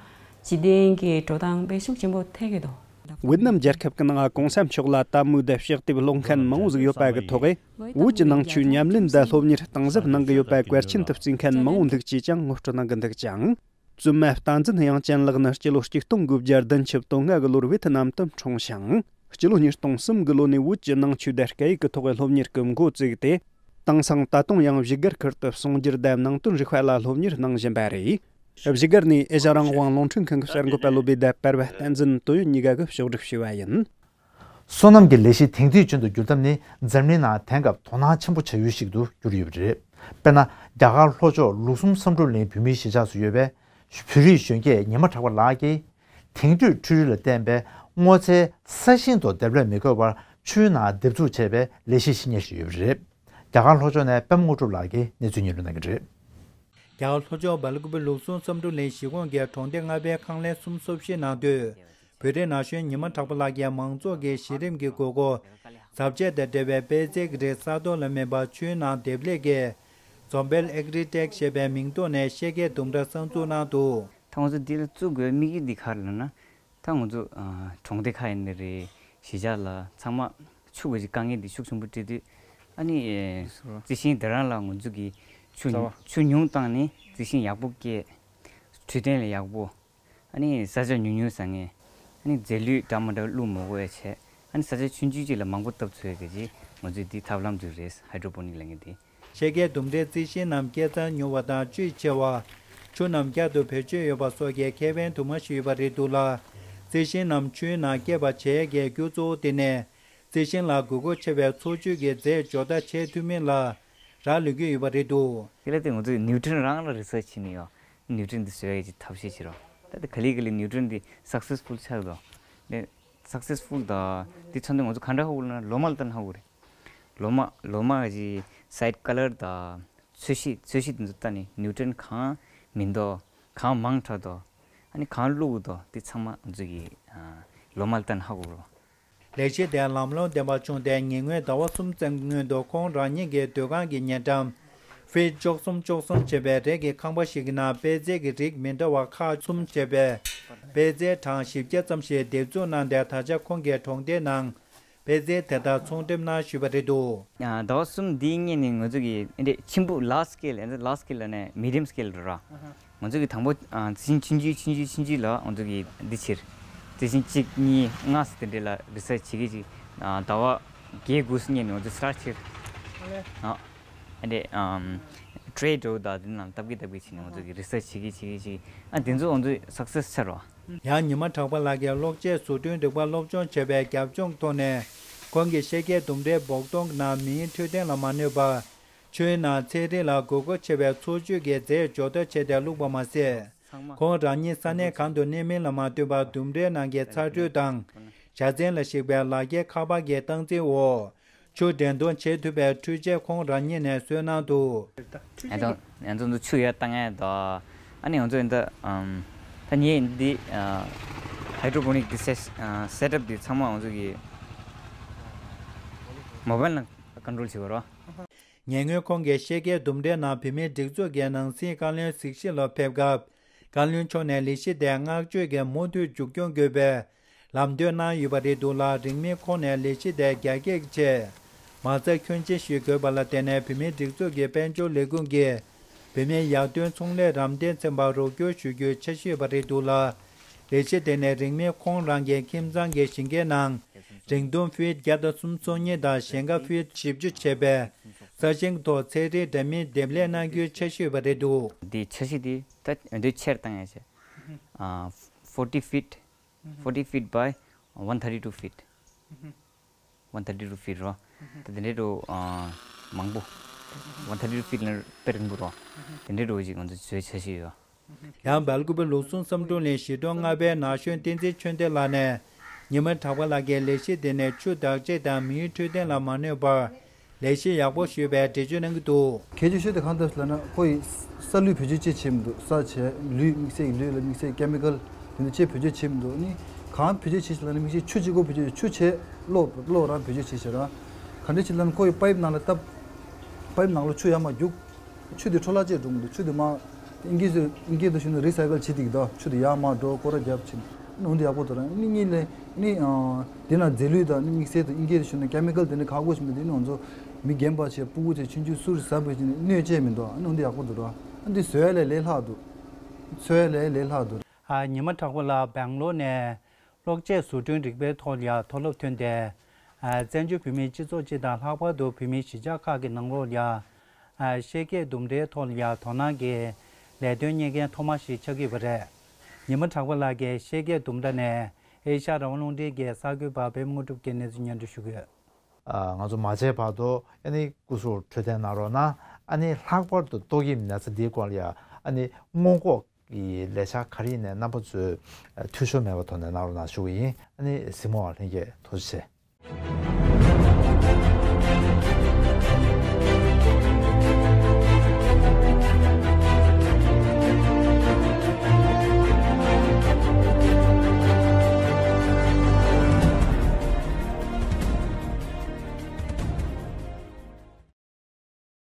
འཇིག་རྟེན་གྱི་འགྲོ་སྟངས་དཔེ་ཤུགས་ཆེན་པོ་ཐེབས་ཀྱི་འདུག་ཝེ་ཏི་ནམ་རྒྱལ་ཁབ་ཀྱི་ནང་གོང་ས་མཆོག་ལ་དད་མོས་དང་ཕྱག་དེབ་ཀློག་མཁན་མང་བོ་ཟིག་ཡོད་པ་གི་ཐོག་གི་བོད་ཀྱི་ནང་ཆོས་ཉམས་ལེན་དང་སློབ་གཉེར་གཏིང་ཟབ་གནང་གི་ཡོད་པ་གལ་ཆེན་དུ་བརྩིས་མཁན་མང་བོ་འདུག་ཅེས་ཀྱང་ངོ་སྤྲོད་གནང་གི་འདུག་ཅིང་། བཙུན་མ་བསྟན་འཛིན་དབྱངས་ཅན་ལགས་ནི་སྤྱི་ལོ་ཆིག་སྟོང་དགུ་བརྒྱ་བདུན་ཅུ་དོན་ལྔ་གི་ལོར་ཝེ་ཐི་ནམ་དུ་འཁྲུངས་ཤིང་། སྤྱི་ལོ་ཉིས་སྟོང་གསུམ་གི་ལོ་ནས་བོད་ཀྱི་ནང་ཆོས་དང་སྐད་ཡིག་གི་ཐོག་གི་སློབ་གཉེར་གྱི་འགོ་བཙུགས་ཏེ། དེང་སང་ད་དུང་ཡང་བཞུགས་སྒར་ཁུལ་དུ་གསུང་སྒྱུར་དང་ནང་དོན་རིག་པ་ལ་སློབ་གཉེར་གནང་བཞིན་པ་རེད། བཞུགས་སྒར་ནས་ཨེ་ཤ་རང་དབང་རླུང་འཕྲིན་ཁང་གི་གསར་འགོད་པ་བློ་བྷེ་དང་པར་བ་བསྟན་འཛིན་དོན་ཡོད་གཉིས་ཀ་གིས་ཕྱོགས་སྒྲིག་བྱས་པ་ཡིན། སོ་ནམ་གྱི་ལས་གཞི་དེང་དུས་ཅན་དུ་བསྒྱུར་ཐབས་ནི་འཛམ་གླིང་ནང་དེང་སྐབས་དོ་སྣང་ཆེན་པོ་བྱ་ཡུལ་ཞིག་ཏུ་གྱུར་ཡོད་པ་རེད། དཔེར་ན། རྒྱ་གར་ལྷོ་ཕྱོགས་ལུགས་ཟུང་བསམ་གྲུབ་གླིང་བོད་མིའི་གཞིས་ཆགས་སུ་ཡོད་པའི་བོད་རིགས་གཞོན་སྐྱེས་ཉི་མ་གྲགས་པ་ལགས་ཀྱིས། དེང་དུས་འཕྲུལ་རིག་ལ་བརྟེན་པའི་སྔོ་ཚལ་ས་ཞིང་དུ་འདེབས་ལས་མི་དགོས་པར་ཆུའི་ནང་འདེབས་འཛུགས་བྱས་པའི་ལས་གཞི་ཞིག་གཉེར་བཞིན་ཡོད་པ་རེད། རྒྱ་གར་ལྷོ་ཕྱོགས་ནས་པདྨ་དངོས་གྲུབ་ལགས་ཀྱིས་གནས་ཚུལ་སྙན་སྒྲོན་གནང་གི་རེད། རྒྱ་གར་ལྷོ་ཕྱོགས་སྦེལ་ཀོབ་ལུགས་ཟུང་བསམ་གྲུབ་གླིང་གཞིས་ཁོངས་ཀྱི་གྲོང་སྡེ་ལྔ་པའི་ཁང་ལེན་གསུམ་སོ་བཞི་ནང་དུ། བོད་རིགས་ན་གཞོན་ཉི་མ་གྲགས་པ་ལགས་ཀྱིས་མང་ཚོགས་ཀྱི་གཞི་རིམ་གྱི་དགོས་མཁོ་གཟབ་སྤྱོད་དང་འབྲེལ་བའི་པད་ཚལ་གྱི་རིགས་ས་ཐོག་ལ་མེད་པར་ཆུའི་ནང་འདེབས་ལས་ཀྱི་འཛོམས་པེལ་ཨེག་རི་ཊེག་ཞེས་པའི་མིང་ཐོག་ནས་ཤེལ་གྱི་ལྡུམ་ར་གསར་འཛུགས་གནང་འདུག་ད་ང་ཚོ་འདི་ལ་བཙུགས་དགོས་དམིགས་ཡུལ་འདི་ག་རེ་ལབ་ན། ད་ང་ཚོ་ཨ་གྲོང་སྡེ་ཁག་ཡིན་ནི་རེད། གཞིས་ཆགས་ལ་ཚང་མ་ཆུ་གི་དཀའ་ངལ་འདི་ཤུགས་ཆེན་པོ་འཕྲད་དུས། ཨ་ནི་རྩི་ཤིང་དེ་རང་ལ་ང་ཚོ་གི་ཆུ་རྩ་བ། ཆུ་ཉུང་བཏང་ནས་རྩི་ཤིང་ཡག་པོ་སྐྱེ། འཕྲོད་བསྟེན་ལ་ཡག་པོ། ཨ་ནི་ས་ཆ་ཉུང་ཉུང་ས་ངས། ཨ་ནི་རྫས་ལུད་འདྲ་མི་འདྲ་བླུག་མ་དགོས་ཡ་བྱས། ཨ་ནི་ས་ཆ་ཆུང་ཆུང་ཅིག་ལ་མང་པོ་བཏབ་ཚུགས་ཡ་གི་ཅིག་ང་ཚོས་འདི་ཐབས་ལམ་འདི་རེད། ཧའི་ཌྲོ་པོ་ནིག་ལབ་མཁན་འདི། ཤེལ་གྱི་ལྡུམ་རའི་རྩི་ཤིང་རྣམས་སྐྱེ་འཚར་མྱུར་བ་དང་བཅུད་ཆེ་བ། ཆུ་རྣམས་བསྐྱར་དུ་བེད་སྤྱོད་ཡོད་པ་སོགས་ཀྱི་ཁེ་ཕན་དུ་མ་ཞིག་ཡོད་པ་རེད་འདུག་ལ། རྩི་ཤིང་རྣམས་ཆུའི་ནང་སྐྱེ་བ་བྱེད་ཡས་ཀྱི་རྒྱུ་གཙོ་བོ་དེ་ནི། རྩི་ཤིང་ལ་དགོས་མཁོ་ཆེ་བའི་འཚོ་བཅུད་ཀྱི་རྫས་སྦྱོར་རྟ་བྱེད་ཐུབ་མིན་ལ་རག་ལུས་ཀྱི་ཡོད་པ་རེད་འདུག་དེ་ལ་བརྟེན་ང་ཚོས་ནིའུ་ཊི་རན་རང་ལ་རི་སར་ཆི་བྱས་ནས་ཡོད། ནིའུ་ཊི་རན་འདི་བཟོ་ཡས་ཀྱི་ཐབས་ཤེས་བྱེད་རོགས། ད་ལྟ་ག་ལེ་ག་ལེ་ནིའུ་ཊི་རན་འདི་སག་སེ་སི་ཕུལ་ཆགས་འདུག་དེ་སག་སེ་སི་ཕུལ་དང་དེ་ཚོ་འདི་ང་ཚོ་ག་འདྲ་ཧ་གོ་ལབ་ན་ལོ་མ་ལ་ལྟ་ན་ཧ་གོ་རེད། ལོ་མ་ལོ་མ་གི་སའི་ཌི་ཀ་ལར་དང་ཚོས་གཞི་ཚོས་གཞི་དེ་ཚོ་ལྟ་ནས་ནིའུ་ཊི་རན་གང་མི་འདུག་གང་མང་དྲགས་འདུག་ཨ་ནི་གང་བླུགས་འདུག་དེ་ཚང་མ་ང་ཚོ་གི་ལོ་མ་ལ་ལྟ་ན་ཧ་གོ་རོགས། ལས་གཞི་དེ་ལམ་ལྷོང་ལྡན་པ་བྱུང་སྟེ་ཉེ་སྔོན་ཟླ་བ་གསུམ་ཙམ་གྱི་སྔོན་དུ་ཁོང་རང་ཉིད་ཀྱི་སྡོད་ཁང་གི་ཉེ་འགྲམ། ཕིཊ་བཅུ་གསུམ་བཅུ་གསུམ་བྱས་པའི་རས་ཀྱི་ཁང་པ་ཞིག་གི་ནང་པད་ཚལ་གྱི་རིགས་མི་འདྲ་བ་ཁག་གསུམ་བྱས་པའི་པད་ཚལ་གྲངས་བཞི་བརྒྱ་ཙམ་ཞིག་འདེབས་འཛུགས་གནང་སྟེ་ད་ཆ་ཁོང་གི་གྲོང་སྡེའི་ནང་པད་ཚལ་དེ་དག་ཚོང་འགྲེམས་གནང་བཞིན་པ་རེད་འདུག་ཟླ་བ་གསུམ་འདིའི་སྔོན་ནས་ང་ཚོ་གི་འདི་ཆེན་པོ་ལར་ཇི་སི་ཀེལ་ལར་ཇི་སི་ཀེལ་ལ་ནས་མི་ཌི་ཡམ་སི་ཀེལ་རེད་ར། ང་ཚོ་གི་དང་པོ་ཨ་རྩི་ཤིང་ཆུང་ཆུང་ཆུང་ཆུང་ཆུང་ཆུང་ལ་ང་ཚོ་གི་འདི་ཕྱིར་རྩི་ཤིང་གཅིག་གཉིས་ལྔ་ཟེར་དེ་འདྲ་ལ་རི་སར་ཆི་བྱེད་ཀྱི་ཅིག་ཨ་ཟླ་བ་བརྒྱད་དགུ་སྔོན་ནས་ང་ཚོ་སི་ཊར་ཊི་བྱེད། ཨ་འདི་ཨམ་ ཊེ་རེ་ཌི་འདྲ་བོ་དང་དེ་ནང་ལྟ་གི་ལྟ་གི་བྱས་ནས་ང་ཚོ་གི་རི་སར་ཆི་བྱེད་ཀྱི་བྱེད་ཀྱི་བྱེད་ཀྱི་ཨ་དེ་ཚོ་ང་ཚོ་སག་སེ་སི་ཆགས་རོགས། ཡང་ཉི་མ་གྲགས་པ་ལགས་ཀྱིས་གློག་ཆས་བཟོ་སྐྲུན་རིག་པ་སློབ་སྦྱོང་བྱས་པའི་རྒྱབ་ལྗོངས་ཐོག་ནས་ཁོང་གིས་ཤེལ་གྱི་ལྡུམ་རའི་སྦོག་དོང་ནང་མིའི་འཕྲོད་བསྟེན་ལ་མ་གནོད་པར། ཆུའི་ནང་ཚན་རིག་ལ་དགོས་མཁོ་ཆེ་བའི་འཚོ་བཅུད་ཀྱི་རྫས་སྦྱོར་ཐབས་བྱས་ཏེ་བླུགས་པ་མ་ཟད། ཚང་མ་ཁོང་རང་ཉིད་ས་གནས་གང་དུ་གནས་མིན་ལ་མ་ལྟོས་པར་ལྡུམ་རའི་ནང་གི་ཚ་དྲོད་དང་། བྱ་ཚན་ལ་གཞིགས་པའི་ལག་ཁྱེར་ཁ་པར་གྱི་སྟངས་འཛིན་འོག་ཆུ་འདྲེན་གཏོང་བྱེད་ཐུབ་པའི་འཕྲུལ་ཆས་ཁོང་རང་ཉིད་ནས་བཟོས་གནང་འདུག་ཨ་ད་ང་ཚོ་འདི་ཆུ་ཡར་བཏང་ཡས་དང་ཨ་ནི་ང་ཚོ་འདི་ཨམ་ད་ངས་འདི་ཨ་ཧའི་ཌྲོ་པོ་ནིག་འདི་སེ་ཨ་སེ་ཊི་ཨབ་འདི་ཚང་མ་ང་ཚོ་གི་མོ་བལ་ནང་ཀོན་ཊོལ་བྱེད་དགོས་རོ། ཉེ་སྔོན་ཁོང་གིས་ཤེལ་གྱི་ལྡུམ་རའི་ནང་བོད་མིའི་སྒྲིག་འཛུགས་ཀྱི་ནང་སྲིད་བཀའ་བློན་གཟིགས་ཞིབ་ལ་ཕེབས་སྐབས། བཀའ་བློན་མཆོག་ནས་ལས་གཞི་དེ་བསྔགས་བརྗོད་ཀྱིས་མུ་མཐུད་མཇུག་སྐྱོང་དགོས་པའི་ལམ་སྟོན་གནང་ཡོད་པ་རེད་འདུག་ལ། རིང་མིན་ཁོང་ནས་ལས་གཞི་དེ་རྒྱ་སྐྱེད་ཀྱི་ཆེད་མ་རྩ་ཁྱོན་ཆེ་ཞིག་དགོས་པ་ལ་བརྟེན་ནས་བོད་མིའི་སྒྲིག་འཛུགས་ཀྱི་དཔལ་འབྱོར་ལས་ཁུངས་ཀྱིས་བོད་མིའི་ཡར་ཐོན་ཚོང་ལས་རམ་འདེགས་ཚན་པར་རོགས་སྐྱོར་ཞུ་རྒྱུའི་འཆར་གཞི་ཡོད་པ་རེད་འདུག་ལ། ལས་གཞི་དེ་ནི་རིང་མིན་ཁོང་རང་གི་ཁྱིམ་ཚང་གི་ཞིང་ཁའི་ནང་རིང་ཐུང་ཕུཊ་བརྒྱ་དང་སུམ་ཅུ་སོ་གཉིས་དང་ཞིང་ཁ་ཕུཊ་བཞི་བཅུ་བྱས་པའི་ས་ཞིང་ཐོག་ཚན་རིག་འདྲ་མིན་འདེབས་ལས་གནང་རྒྱུའི་འཆར་གཞི་ཡོད་པ་རེད་འདུག་འདིའི་འཆར་གཞི་འདི་ད་འོས་འདོད་ཆེར་བཏང་ཡ་བྱས། ཨ་forty feet, forty feet by one thirty two feet. One thirty two feet རོ། ད་དེ་འདྲའི་རུ་ཨ་མང་པོ། One thirty two feet ལ་དཔེ་རིང་པོ་རོ། དེ་འདྲའི་རུ་ཅིག་ང་ཚོ་བཟོས་འཆར་གཞི་ཡོད། ཡང་སྦེལ་ཀོབ་ལུགས་ཟུང་བསམ་འགྲུབ་གླིང་གཞིས་གྲོང་ལྔ་པའི་ན་གཞོན་བསྟན་འཛིན་ཆོས་ལྡན་ལགས་ནས་ཉི་མ་གྲགས་པ་ལགས་ཀྱིས་ལས་གཞི་དེ་ནས་ཆུ་བདག་གཅིག་དང་མིའི་འཕྲོད་བསྟེན་ལ་མ་གནོད་པར་ལས་གཞི་ཡག་པོ་ཞུས་པའི་འགྲེལ་བརྗོད་གནང་གི་འདུག་གལ་ཆེ་ཤོས་དེ་གང་ལྟར་ལབ་ན་ཁོ་ཡི་ས་ལུད་བེད་སྤྱོད་ཅི་བྱེད་མི་འདུག་ས་བྱས་ལུད་དམིགས་བསལ་གྱི་ལུད་ལ་དམིགས་བསལ་ཀེ་མི་ཀལ་དེ་འདྲ་ཅི་བེད་སྤྱོད་བྱེད་མི་འདུག་ནི་གང་བེད་སྤྱོད་བྱེད་ཞིག་ལབ་ན་དམིགས་བསལ་ཆུ་གཅིག་པོ་བེད་སྤྱོད་ཆུ་བྱས་གློག་གློག་རང་བེད་སྤྱོད་བྱེད་ཞེས་ར་ག་འདྲ་ཅིག་ལབ་ན་ཁོ་ཡི་པའིབ་ནང་ལ་བཏབ་པའིབ་ནང་ལ་ཆུ་ཡར་མར་རྒྱུག་ཆུ་དེ་འཕྲོ་བརླག་བྱས་འགྲོ་མི་འདུག་ཆུ་དེ་མར་ཨིན་སྐད་དུ་ཨིན་སྐད་དུ་ཞུ་ན་རི་སའི་ཀལ་བྱེད་ཐིག་དོ། ཆུ་དེ་ཡར་མར་འགྲོ་སྐོར་ར་རྒྱབ་ཕྱིན་ཨ་ནི་འོན་ཏེ་ཡག་པོ་འདུག་ར། ཨ་ནི་གཉིས་ལས་ཨ་ནི་དེ་ན་རྫས་ལུད་དང་ཨ་ནི་དམིགས་བསལ་དུ་ཨིན་སྐད་དུ་ཞུ་ན་ཀེ་མི་ཀལ་དེ་ནི་ཁག་པོ་ཞིག་མི་འདུག་ཨ་ནི་ང་ཚོ་མི་རྒན་པ་བྱས་སྤུ་གུ་བྱས་ཆུང་ཆུང་སུ་རེ་ཟ་བས་ཀྱི་ནི་གནོད་བྱས་མི་འདུག་ཨ་ནི་འོན་ཏེ་ཡག་པོ་འདུག་ར། ཨ་ནི་དེ་བཟོ་ཡ་ལས་ལས་སླ་འདུག་འཚོ་ཡ་ལས་ལས་སླ་འདུག་ཨ་ཉི་མ་གྲགས་པ་ལགས་སྦེང་ལོར་ནས་གློག་ཆས་བཟོ་སྐྲུན་རིག་པའི་ཐོག་ལ་ཡ་མཐོ་སློབ་ཐོན་ཏེ། ཨ་བཙན་བྱོལ་བོད་མིའི་སྤྱི་ཚོགས་སྤྱི་དང་ལྷག་པར་དུ་བོད་མིའི་གཞིས་ཆགས་ཁག་གི་ནང་ལོགས་ལ་ཡ། ཨ་ཤེལ་གྱི་ལྡུམ་རའི་ཐོག་ལ་ཡ་དོ་སྣང་གི་ལས་དོན་གཉེར་མཁན་ཐོག་མ་ཞིག་ཆགས་ཀྱི་ཡོད་པ་རེད། ཉི་མ་གྲགས་པ་ལགས་ཀྱིས་ཤེལ་གྱི་ལྡུམ་ར་ནས་ཨེ་ཤ་རང་དབང་རླུང་འཕྲིན་གྱི་གསར་འགོད་པ་པད་མ་དངོས་གྲུབ་ཀྱི་གནས་ཚུལ་སྙན་སྒྲོན་ཞུ་གི་ཡོད། ཨ་ང་ཚོ་མ་བྱས་བར་དུ་ཨ་ནི་སྐུ་གཟུགས་འཕྲོད་བསྟེན་གནང་རོགས་གནང་། ཨ་ནི་ལྷག་པར་དུ་ཏོག་དབྱིབས་ནད་ཚ་འདིའི་སྐོར་ལ་ཡ་ཨ་ནི་སྔོན་འགོག་གི་ལས་འཆར་ག་རེ་ཡིན་ནའི་རྣམ་པ་ཚོས་འཐུས་ཤོར་མེད་པ་ཐོག་ནས་གནང་རོགས་གནང་ཞུ་གི་ཡིན། ཨ་ནི་གཟིགས་མོ་བ་ལྷན་རྒྱས་ཐུགས་རྗེ་ཆེ།